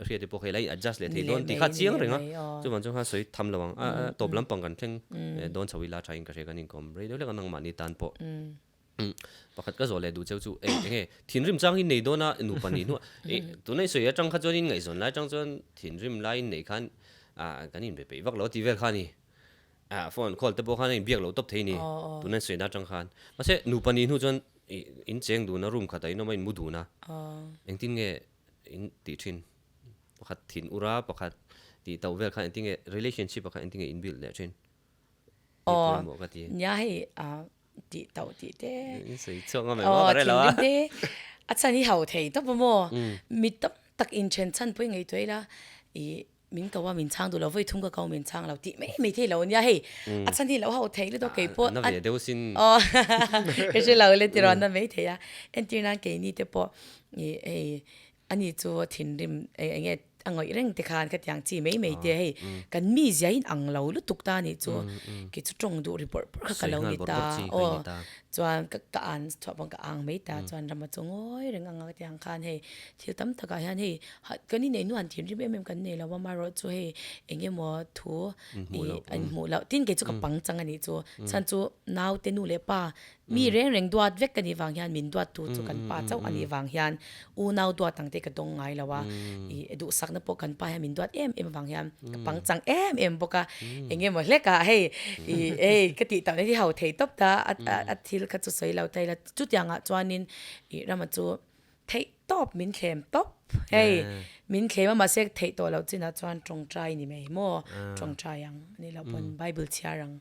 hriat te pawh kha ila in adjust leh thei dawn tih kha chiang reng a chuvang chuan kha sawi tham lo ang a tawp lampang kan thleng dawn chho ila tha in ka hria kan inkawm rei deuh hlek a nangmahni tan pawh Pakhat ka zawh leh duh cheu chu eng enge thinrim chang hi nei dawn a nupa nih hnuah ih tuna i sawi atang kha chuan in ngaihzawn lai atang chuan thinrim lai in neih khan ah kan inbe peih vak lo a tih vel kha a ni ah phone call te pawh khan a inbiak loh tawp thei a ni tuna i sawi na atang khan mahse nupa nih hnu chuan ih in cheng dun a room khatah in awm a in mu dun a engtin nge in tih thin pakhat thin ura pakhat tih tauh vel khan engtin nge relationship ah khan engtin nge in build leh thin Aw, nia hei tih tauh tih te. In sawi chhuak ngam em aw ka rel lo a. Thinrim te a chhan hi hau thei tawp a maw. Mi tam tak in then chhan pawh i ngaihtuah ila ih min ko a min chhang duh lo vawi thum ka ko min chhang lo tih mai mai thei lo nia hei a chhan hi lo hau thei lutuk kei pawh. Na ve deuh sin. Aw ka hre lo le tiraw na mai thei a entir nan keini te pawh ih hei Ani chu thinrim eng nge a ngawih reng te khan khatiang chi mai mai te hei kan mi zia in ang lo lutuk ta anih chu kei chu tawng duh ri bawrh bawrh kha ka lo ni ta aw chuan ka ka an chhuah pawn ka ang mai ta chuan rama chu ngawi reng ang a khatiang khan hei thil tam takah hian hei kan inei hnuan thinrim em em kan nei lo a amaherawh chu hei eng emaw thu ih an hmuh loh tin kei chu ka pangchang anih chu chhan chu naute nu leh pa Mi reng reng duat vek ka nih vang hian min duat tu chu kan pa chauh a nih vang hian unau duat ang te ka dawng ngai lo a, ih duhsakna pawh kan pa hian min duat em em avang hian ka pangchang em em bawk a, eng emaw hlek ah hei ih hei ka tih tak na hi ho thei tawp ta a a thil kha chu sawi lo thei la chutiang ah chuanin ih rama chu theih tawp min thlem tawp hei min thlem a mahse theih tawh loh chinah chuan tawngtai ni mai maw tawngtai ang a nih loh pawn bible chhiar ang.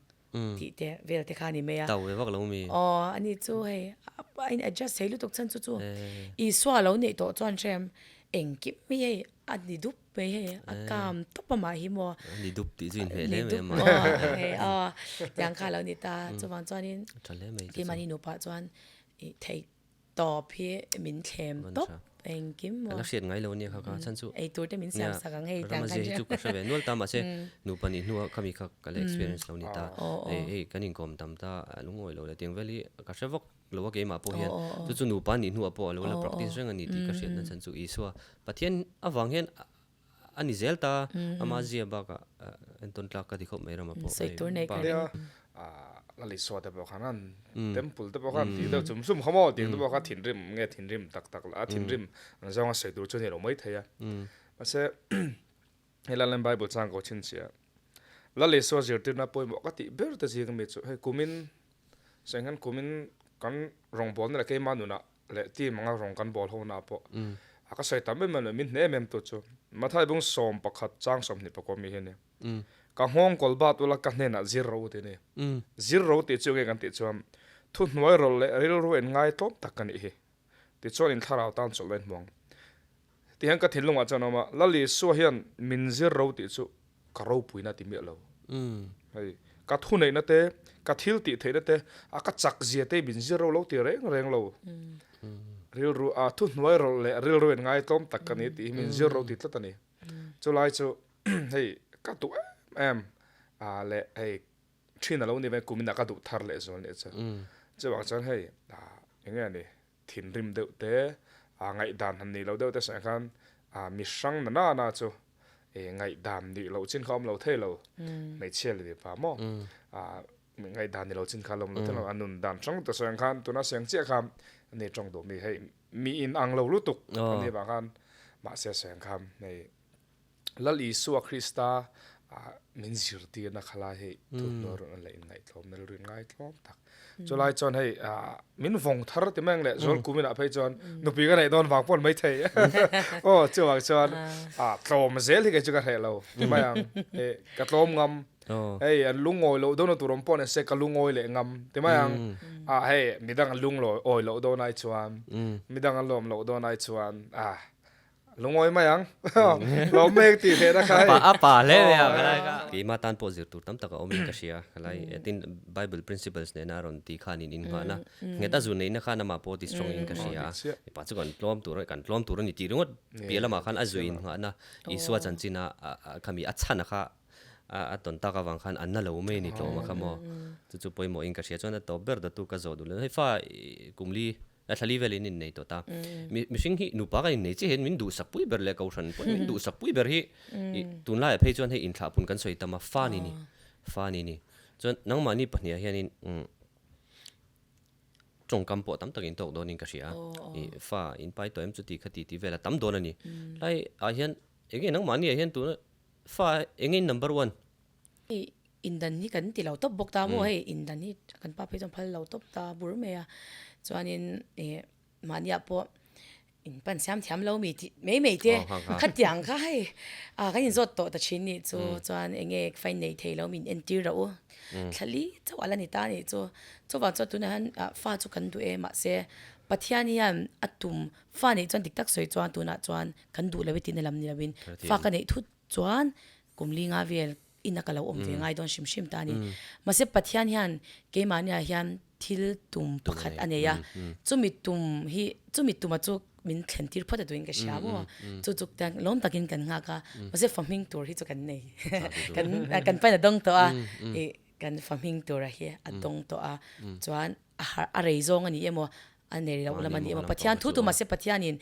tih te vel te kha a ni mai a. Tau ve vak lo mi. Aw ani chu hei a in adjust thei lutuk chhan chu chu Isua lo neih tawh chuan hrem engkim mai hei a ni dup mai hei a kam tawp amah hi maw. A ni dup tih chu inhmeh hle mai amah. Ni dup aw hei aw tiang kha a lo ni ta chuvang chuanin keimahni nupa chuan ih theih Tawp hi min thlem tawp engkim maw. Ka la hriat ngai lo ania kha kha chhan chu. Ei tur te min siam sak ang hei tiang khan. Ramazia hi chu ka hre ve nual ta mahse nupa nih hnuah khami kha ka la experience lo ni ta. Hei hei kan inkawm tam ta lungawi lo leh tiang vel hi ka hre vak lo a keimah pawh hian chu chu nupa nih hnuah pawh a lo la practice reng a ni tih ka hriatna chhan chu Isua Pathian avang hian a ni zel ta ama zia bakah entawn tlak ka ti khawp mai rama pawh sawi tur nei ka ring la Isua te pawh khan an temple te pawh khan tih deuh chum chum kha maw tih te pawh kha thinrim nge thinrim tak tak la a thinrim ang zawnga sawi tur chu a ni lo mai thei a mahse helai lam bible chang ko chhinchhiah Lal Isua zirtirna pawimawh ka tih ber te zing ami chu hei kumin sawi hian kumin kan rawngbawlna leh keimah nunah leh team anga rawng kan bawl ho na pawh a ka sawi tam em em leh min hne em em tu chu Mathai bung 11 chang 24 mi hi a ni. Ka nghawng kawl bat ula ka hnenah zir ro ti a ni. Zir ro tih chu nge kan tih chuan thuhnuai rawlh leh rilru en ngai tlawm tak ka nih hi. Tichuan in thlarau tan chawlh la in hmu ang. Tihian ka thinlungah chuan a awm a, Lal Isua hian min zir ro tih chu ka ropuina ti miah lo. Hei, ka thuneihna te, ka thil tih theihna te, a ka chak zia te min zir ro lo ti reng reng lo. Rilru, a thuhnuai rawlh leh rilru in ngaitlawm tak ka ni tih hi min zir ro ti tlat a ni. Chulai chu hei ka duh em em a leh hei thin a lo ni ve kumin a ka duh thar leh zual nih chu. Chuvang chuan hei eng nge a ni thinrim deuh te, aa ngaihdan han nih loh deuh te sawi khan aa mi hrang na na na chu ih ngaihdan nih loh chin kha a awm lo thei lo, hmeichhia leh mipa maw aa ngaihdan ni lo chin kha a awm lo thei lo, a nun dan hrang te sawi ang khan tuna sawi ang chiah khan ani tawng duh mi hei mi in ang lo lutuk a nih vang khan mahse sawi ang khan hei. Lal Isua Krista min zirtirna kha lai hei thutnaw rawn leh inngaihtlawmna rilru inngaihtlawm tak. Chulai chuan hei min vawng thar ti mai ang leh zual kumin ah phei chuan nupui ka neih dawn vang pawh an mai thei. Aw chuvang chuan tlawm zel hi kei chu ka hreh lo ti mai ang. Ka tlawm ngam. Hei an lungawi loh dawn tur awm pawh ni se ka lungawi leh ngam ti mai ang. Hei midang an lungawi loh dawn ai chuan midang an lawm loh dawn ai chuan Lungawi mai ang. Lawm mek tih theihna kha hei. A pa hle mai a khalai kha. Keimah tan pawh zir tur tam tak a awmin ka hria. Khalai tin Bible principles nena a rawn ti khanin innghahna nghet a zu neihna khan amah pawh ti strong in ka hria. Mipa chu kan tlawm tur kan tlawm tur a ni tih ringawt piah lamah khan a zu innghahna Isua chanchin a khami a chhan a kha a tawn tak avang khan a na lo mai a ni tlawm a kha maw. Chu chu pawimawhin ka hria. Chuan a tawp ber dawttu ka zawh duh lo. Hei fa kumli A thlali vel in innei tawh ta. Mihring hi nupa kan innei chiah hian min duhsak pui ber leh kohhran pawhin min duhsak pui ber hi tunlaiah phei chuan hei inthlahpun kan sawi tam a, fa ni ni, fa ni ni. Chuan nangmahni pahniha hianin tawngkam pawh tam tak in tawk dawnin ka hria a, fa in pai tawh em chuti khati tih vel a tam dawn a ni. Tlai ah hian enge nangmahni ah hian tuna fa enge in number one? Hei indan hi kan ti lo tawp bawk ta maw hei indan hi kan pa phei chuan phal lo tawp ta bur mai a chuanin ih mahniah pawh in pan siam thiam lo mi tih mai mai te khatiang kha hei ah kan inzawt tawh ta thin nih chu chuan eng nge fa in nei thei lo min entir rauh u thla li chauh a la ni ta nih chu chuvang chuan tunah hian fa chu kan duh e mahse Pathian hian a tum fa neih chuan dik tak sawi chuan tunah chuan kan duh lo e tihna lam ni lovin fa ka neih thut chuan kum li nga vel ina ka lo awm ve ngai dawn hrim hrim ta a ni. Mahse Pathian hian keimahniah hian thil tum pakhat a nei a, chumi tum hi chumi tuma chu min thlen tir phawt a tuin ka hria maw? Chu chu lawm takin kan nghak a, mahse fahming tur hi chu kan nei kan kan pain a dawng tawh a, ih kan fahming tura hi a dawng tawh a, chuan a har a rei zawng a ni emaw a nei loh lam a ni emaw Pathian thu tu mahse Pathianin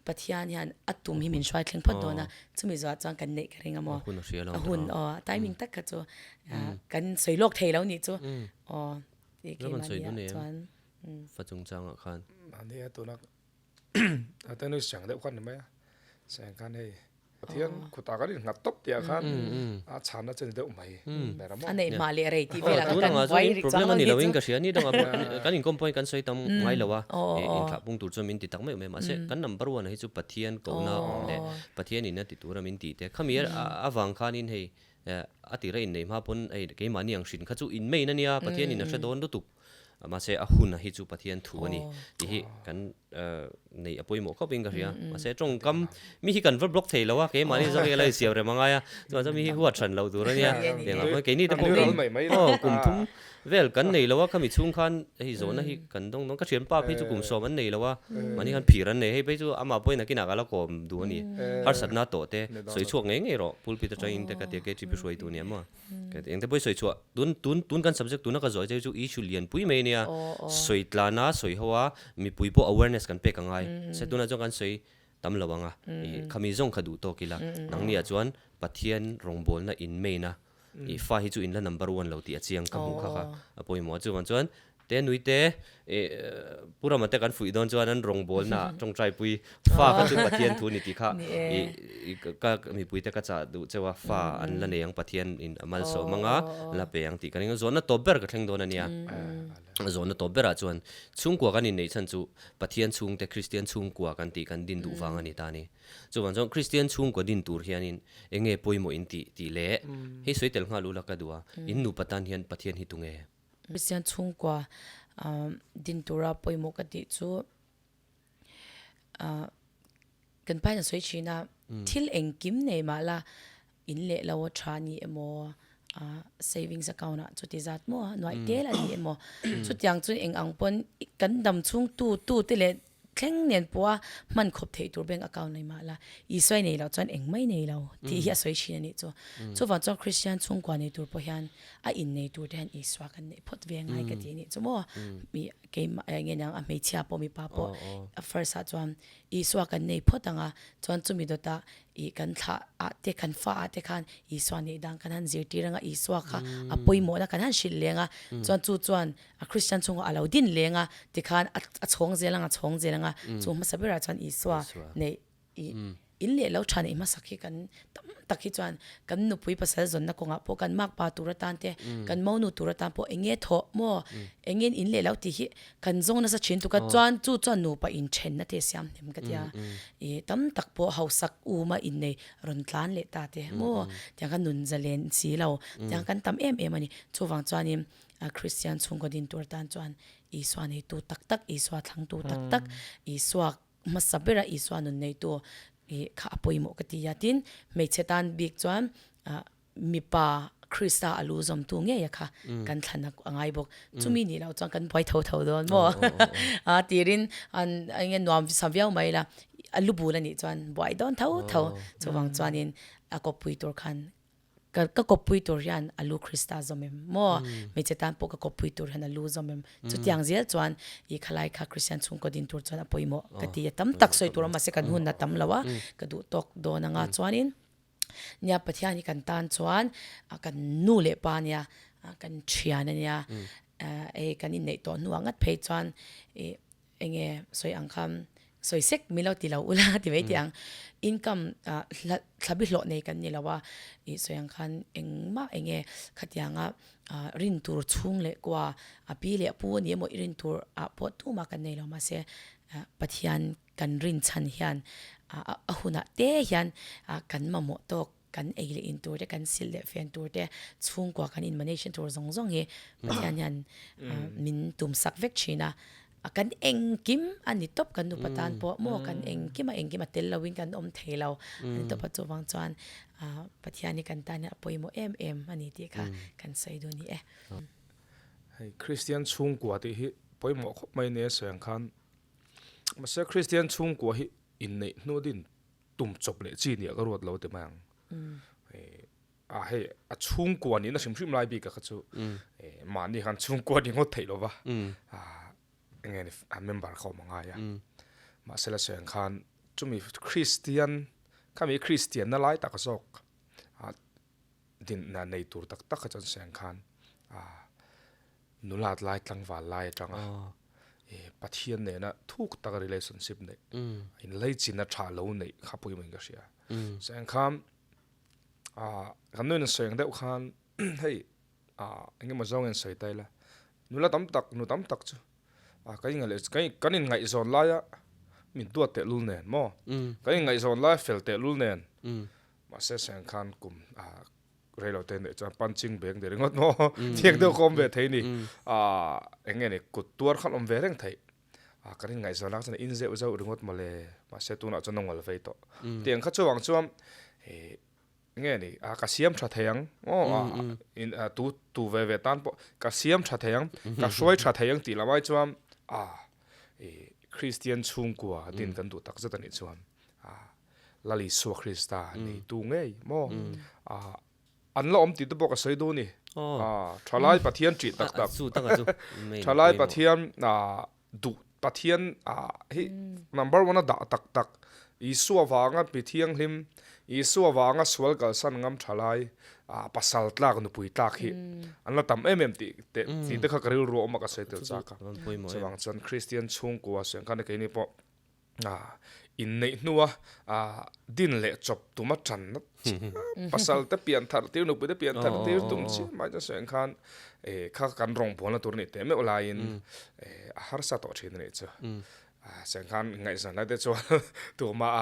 Pathian hian a tum hi min hruai thleng phawt dawn a, chumi zuah chuan kan neih ka ring a maw? A hun a hria lo A hun aw, timing tak kha chu kan sawi lawk thei lo nih chu aw tih keimah nia chuan. Fa chungchangah khan. Mahni a tuna a tennis chang deuh khan ni mai a, cheng khan hei Pathian khutah kan innghat tawp tih ah khan a chhanna chu a ni deuh mai ber a maw? A neih hma leh rei tih velah khan kan buai rik chuang lo nih chu. Ka hria ni dangah pawh kan inkawm pawhin kan sawi tam ngai lo a, inthlah pung tur chuan min ti tak meuh mai mahse kan number one ah hi chu Pathian kohna awm leh Pathian in a ti tura min tih te khami avang khanin hei a tira inneih hma pawn hei keimahni ang hrin kha chu in main a nia Pathian in a hre dawn lutuk mahse a hun hi chu Pathian thu a ni tih hi kan neih a pawimawh khawp in ka hria mahse tawngkam mi hi kan va block thei lo a keimahni zawk hi a la insiam rem angai a chuan chuan mi hi huat hran loh tur a nia tiang ah pawh keini te pawh aw kum thum vel kan nei lo a khami chhung khan hei zawhna hi kan dawng dawn ka thianpa phei chu kum sawm an nei lo a mahni khan phir an nei hei phei chu amah pawhin nakinah ka la kawm duh a ni harsatna tawh te sawi chhuak ngei ngei rawh pulpit atangin te ka tia KTP hruaitu a nia maw. Engte pawh i sawi chhuah, tun tun tun kan subject tuna ka zawh che chu issue lian pui mai ania, sawi tlana sawi ho a, mipui pawh awareness kan pek angai, se tunah chuan kan sawi tam lo ang a, ih khami zawng kha duh tawk ila, nangniah chuan Pathian rawngbawlna in main a, ih fa hi chu in la number one lo tih a chiang ka hmuh kha kha a pawimawh a, chuvang chuan Te nui te Pu Rama te kan fuih dawn chuan an rawngbawlna ah tawngtai pui fa kha chu Pathian thu ni tih kha ka mipui te ka chah duh cheu a, fa an la nei ang Pathian in a malsawm anga la pe ang tih ka ring a, zawhna tawp ber ka thleng dawn a nia. Zawhna tawp berah chuan chhungkua kan inneih chhan chu Pathian chhungte Kristian chhungkua kan tih kan din duh vang a ni ta a ni. Chuvang chuan Kristian chhungkua din tur hianin eng nge pawimawh in tih tih leh hei sawi tel nghal ula ka duh a, in nupa tan hian Pathian hi tunge? Kristian chhungkua din tura pawimawh ka tih chu kan pain a sawi thin a, thil engkim nei mah la in leh lo a tha ni emaw savings account ah chuti zat maw nuaih tel a ni emaw chutiang chu eng ang pawn kan dam chhung tu tu te leh Thleng nen pawha hman khawp theih tur bank account nei mah la, Isua i nei loh chuan engmah i nei lo tih hi a sawi thin a nih chu. Chuvang chuan Kristian chhungkua nei tur pawh hian a innei tur te hian Isua kan neih phawt ve ngai ka ti a nih chu maw. Mi keimah eng nge niang a hmeichhia pawh mipa pawh a first ah chuan Isua kan nei phawt ang a, chuan chumi dawtah ih kan thlah ah te kan fa ah te khan Isua neih dan kan han zirtir ang a, Isua kha a pawimawhna kan han hrilh leng a, chuan chu chuan A Kristian chhungah a lo din leng a, tikhan a chhawng zel ang a chhawng zel ang a, chu hmasa berah chuan Isua neih i In leh lo tha neih hmasak hi kan tam tak hi chuan kan nupui pasal zawnna kawngah pawh kan makpa tur atan te, kan monu tur atan pawh eng nge thawh maw, eng nge in leh lo tih hi kan zawng nasa thin tuk a, chuan chu chuan nupa inthenna te siam hnem ka tia. Ih tam tak pawh hausak uma innei rawn tlan leh ta te maw, tiang khan nun zalen si lo, tiang kan tam em em a ni. Chuvang chuanin Kristian chhungkaw din tur atan chuan Isua neitu tak tak, Isua thlangtu tak tak, Isua hmasa bera Isua nun neitu ih kha a pawimawh ka ti a. Tin, hmeichhe tan bik chuan ah mipa Krista a lu zawmtu ngei a kha kan thlan a ngai bawk. Chumi nih loh chuan kan buai tho tho dawn maw? A tirin an eng nge nuam sa viau mai la, a lu bul a nih chuan buai dawn tho tho. Chuvang chuanin a kawppui tur khan Ka ka kawppui tur hian a lu Krista zawm em maw? Hmeichhe tan pawh ka kawppui tur hian a lu zawm em? Chutiang zel chuan i khalai kha Kristian chhungkaw din tur chuan a pawimawh ka ti a. Tam tak sawi tur a mahse kan hun a tam lo a, ka duh tawk dawn anga chuanin nia Pathian hi kan tan chuan kan nu leh pa ania, kan thian ania, hei kan inneih tawh hnuah ngat phei chuan ih Enge sawi ang kha sawi sek min lo ti lo ula ti mai tih ang. Income ah thlabi hlawh nei kan ni lo a, ih sawi ang khan engmah enge khatianga ah rin tur chhung leh kua a pi leh a pu a ni emaw i rin tur ah pawh tumah kan nei lo mahse Pathian kan rin chhan hian a hunah te hian kan mamawh tawk. Kan ei leh in tur te, kan silh leh fen tur te, chhungkua kan in manage tur zawng zawng hi Pathian hian min tum sak vek thin a. Kan engkim a ni tawp kan nupa tan pawh maw kan engkim a engkim a tel loin kan awm thei lo a ni tawp a. Chuvang chuan Pathian hi kan tan hian a pawimawh em em a ni tih kha kan sawi duh a ni e. Hei Kristian chhungkua tih hi pawimawh khawp mai nia sawi ang khan mahse Kristian chhungkua hi inneih hnu din tum chawp leh chi nia ka ruat lo ti mai ang. A hei a chhungkua nihna hrim hrim lai bik a kha chu mahni khan chhungkua ni ngawt theih lo va enge ni a member kha awm a ngai a. Mahse la sawi ang khan chumi Kristian khami Kristian na lai tak zawk dinna nei tur tak tak kha chuan sawi ang khan Nulat lai tlangval lai atanga Pathian nena thuk taka relationship neih, inlaichinna tha lo neih kha pawimawh in ka hria. Sawi ang khan kan nuin an sawi ang deuh khan hei engemaw zawng in sawi ta ila, nula tam tak, nu tam tak chu kan inngaih kan inngaihzawn laia min duat tehlul nen maw, kan inngaihzawn laia fel tehlul nen mahse sawi ang khan kum Reilo te neih chuan punching bag ni ringawt maw thiang deuh ka awm ve thei ni. Aaa eng nge ni kut tuar khan awm ve reng theih. Aa kan inngaihzawn lak chuan in zeuh zeuh ringawt maw le mahse tunah chuan a ngawlh vei tawh. Tiang kha chuang chuan ih eng nge ni aa ka siam tha thei ang aw aa in aa tu tu ve ve tan pawh ka siam tha thei ang ka hruai tha thei ang tih lam ai chuan aa ih Kristian chhungkua din kan duh tak zet a nih chuan aa Lal Isua Krista neitu ngei maw? An la awm tih te pawh ka sawi duh a ni. Thalai Pathian ṭih tak tak. Thalai Pathian duh Pathian hi number one a dah tak tak. Isua vanga mi thianghlim, Isua vanga sual kalsan ngam thalai pasal tlak nupui tlak hi an la tam em em tih te tih te kha ka rilru a awm a ka sawi tel chak a. Chuvang chuan Kristian chhungkua sawi ang khan keini pawh Inneih hnua din leh chawp tuma tanna pasal te pian thar tir nupui te pian thar tir tum chiah mai chuan sawi ang khan kha kan rawngbawlna tur a nih teh meuh laiin a harsa tawh thin a nih chu. Sawi ang khan ngaihzan lai te chuan tumah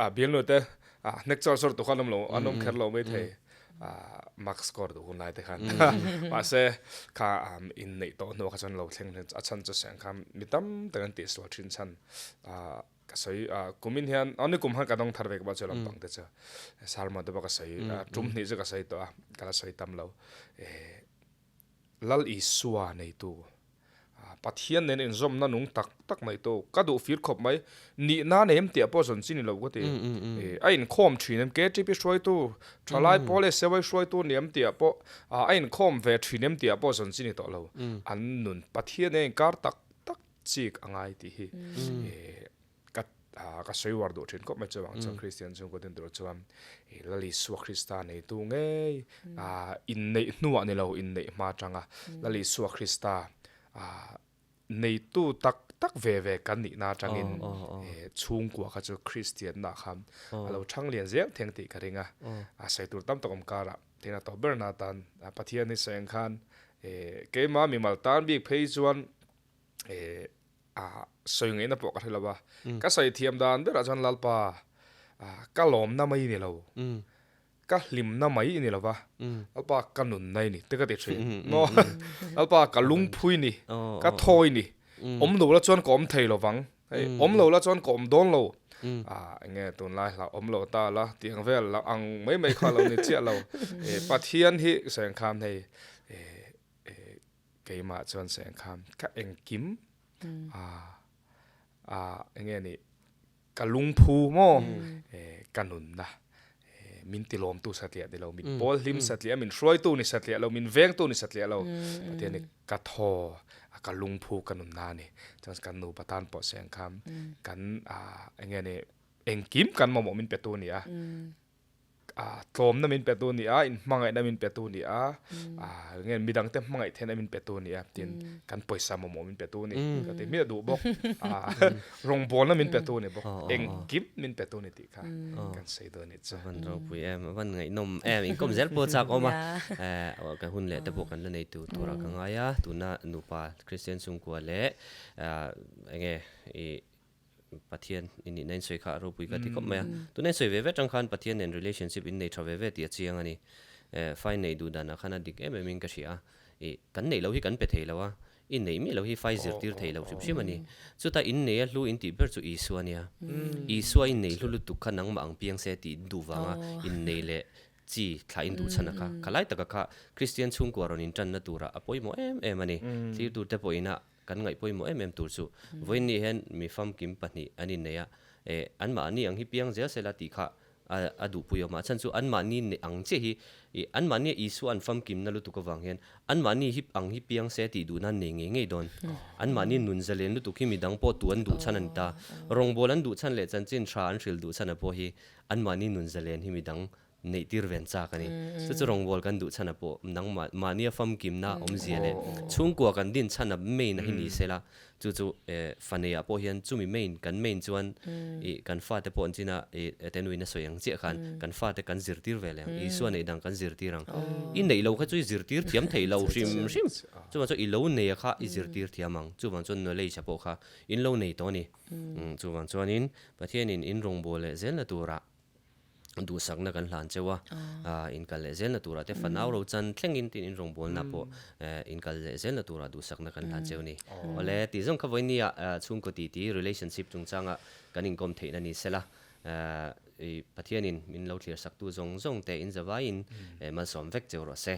a bialnu te hnek chawr chawr tur kha an awm lo an awm kher lo maithei. Mark score duh hun lai te khan mahse kha inneih tawh hnuah kha chuan lo thleng hle a chhan chu seng kha mi tam tak an tihsual thin chhan ka sawi kumin hian aw ni kum khan ka dawng thar ve ka chu lampang te chu sermon te pawh ka sawi tum hnih chu ka sawi tawh a ka la sawi tam lo Lal Isua neitu, Pathian nen inzawmna nung tak tak neitu, ka duh fir khawp mai, nihna nei em tih ah pawh zawn chi ni lo ka ti. A inkhawm thin em, KTP hruaitu, thalai pawl leh Sewai hruaitu ni em tih ah pawh, a inkhawm ve thin em tih ah pawh zawn chi ni tawh lo. An nun Pathian nen inkar tak tak chik a ngai tih hi. Ka ka sawi uar duh thin khawp mai chuan chuan Kristian chhungkaw din tur chuan Lal Isua Krista neitu ngei inneih hnuah ni lo inneih hma atanga Lal Isua Krista. Neitu tak tak ve ve kan nihna atangin chhungkua kha chu Kristianna khan a lo thang lian zel theng tih ka ring a. A sawi tur tam tak awm karah thehna tawh berna atan Pathian hi sawi ang khan keimah mimal tan bik phei chuan a sawi ngaihna pawh ka hre lo a. Ka sawi thiam dan berah chuan Lalpa ka lawmna mai ni lo. Ka hlimna mai i ni lo va, Lalpa ka nunna i ni te ka ti thin. Maw? Lalpa ka lungphui ni, ka thawi ni, awm lo la chuan ka awm thei lo vang, hei awm lo la chuan ka awm dawn lo, ah enge tunlai hla awm lo ta la tih ang vel ang mai mai kha lo ni chiah lo. Pathian hi Sengkham hei keimah chuan Sengkham ka engkim ah ah enge ni Ka lungphu maw ka nunna min tilawmtu satliah ni lo, min pawl hlim satliah, min hruaitu ni satliah lo, min vengtu ni satliah lo, Pathian hi ka thaw a ka lungphu ka nunna a ni. Chuan kan nupa tan pawh seng kha kan eng nge ni engkim kan mamawh min petu a ni a. Tlawmna min petu a ni a, inhmangaihna min petu a ni a, nge midangte hmangaih theihna min petu a ni a, tin kan pawisa mamawh min petu a ni ka ti hmiah duh bawk. Rawngbawlna min petu a ni bawk, engkim min petu a ni tih kha kan sawi dawn a nih chu. A van ropui em, a van ngaihnawm em, inkawm zel pawh chak awm a, kan hun leh te pawh kan la nei tur turah ka ngai a, tuna nupa Kristian chhungkua leh enge i Pathian i nihna in sawi kha a ropui ka ti khawp mai a. Tuna in sawi ve ve tang khan Pathian nen relationship in nei tha ve ve tih a chiang a ni. Fai neih duh danah khan a dik em em in ka hria a. I kan neih loh hi kan pe thei lo a, i neih miah loh hi fai zirtir thei lo hrim hrim a ni. Chutah in nei a hlu in tih ber chu Isua a nia. Isua in nei hlu lutuk kha nangmah ang piang se tih duh vanga in nei leh chi thlah in duh chhan a kha. Kha lai taka kha Kristian chhungkua rawn intanna turah a pawimawh em em a ni. Thlir turte pawhin a Kan ngaih pawimawh em em tur chu vawiin ni hian mi famkim pahnih an innei a, eh, anmahni ang hi piang zel sela tih kha a a duhpui awm a, a chhan chu anmahni neih ang chiah hi ih anmahnia Isua an famkimna lutuk avang hian anmahni hi ang hi piang se tih duhna an nei ngei ngei dawn. Anmahni nun zalen lutuk hi midang pawh tu an duh chhan a ni ta. Rawngbâwl an duh chhan leh chanchin tha an hril duh chhan a pawh hi anmahni nun zalen hi midang neih tir ven chak a ni. Chu chu rawngbâwl kan duh chhan a pawh nangmah mahnia famkimna awmzia leh chhungkua kan din chhan a main a hi ni se la, chu chu faneiah pawh hian chumi main kan main chuan ih kan fate pawh an chin a ih tenuin a sawi ang chiah khan kan fate kan zirtir ve leh ang, Isua neih dan kan zirtir ang. I neih lo kha chu i zirtir thiam thei lo hrim hrim, chuvang chuan i lo nei a kha i zirtir thiam ang, chuvang chuan knowledge a pawh kha in lo nei tawh a ni. Chuvang chuanin Pathianin in rawngbâwl leh zelna turah duhsakna kan hlan cheu a, inkal leh zelna turah te fanau ro chan thlengin tin in rawngbawlna pawh inkal leh zelna turah duhsakna kan hlan cheu ni. Awle, tih zawng kha vawinia chhungkaw titi relationship chungchanga kan inkawm theihna ni sela, Pathianin min lo thliarsaktu zawng zawng te in zavaiin malsawm vek cheu rawh se.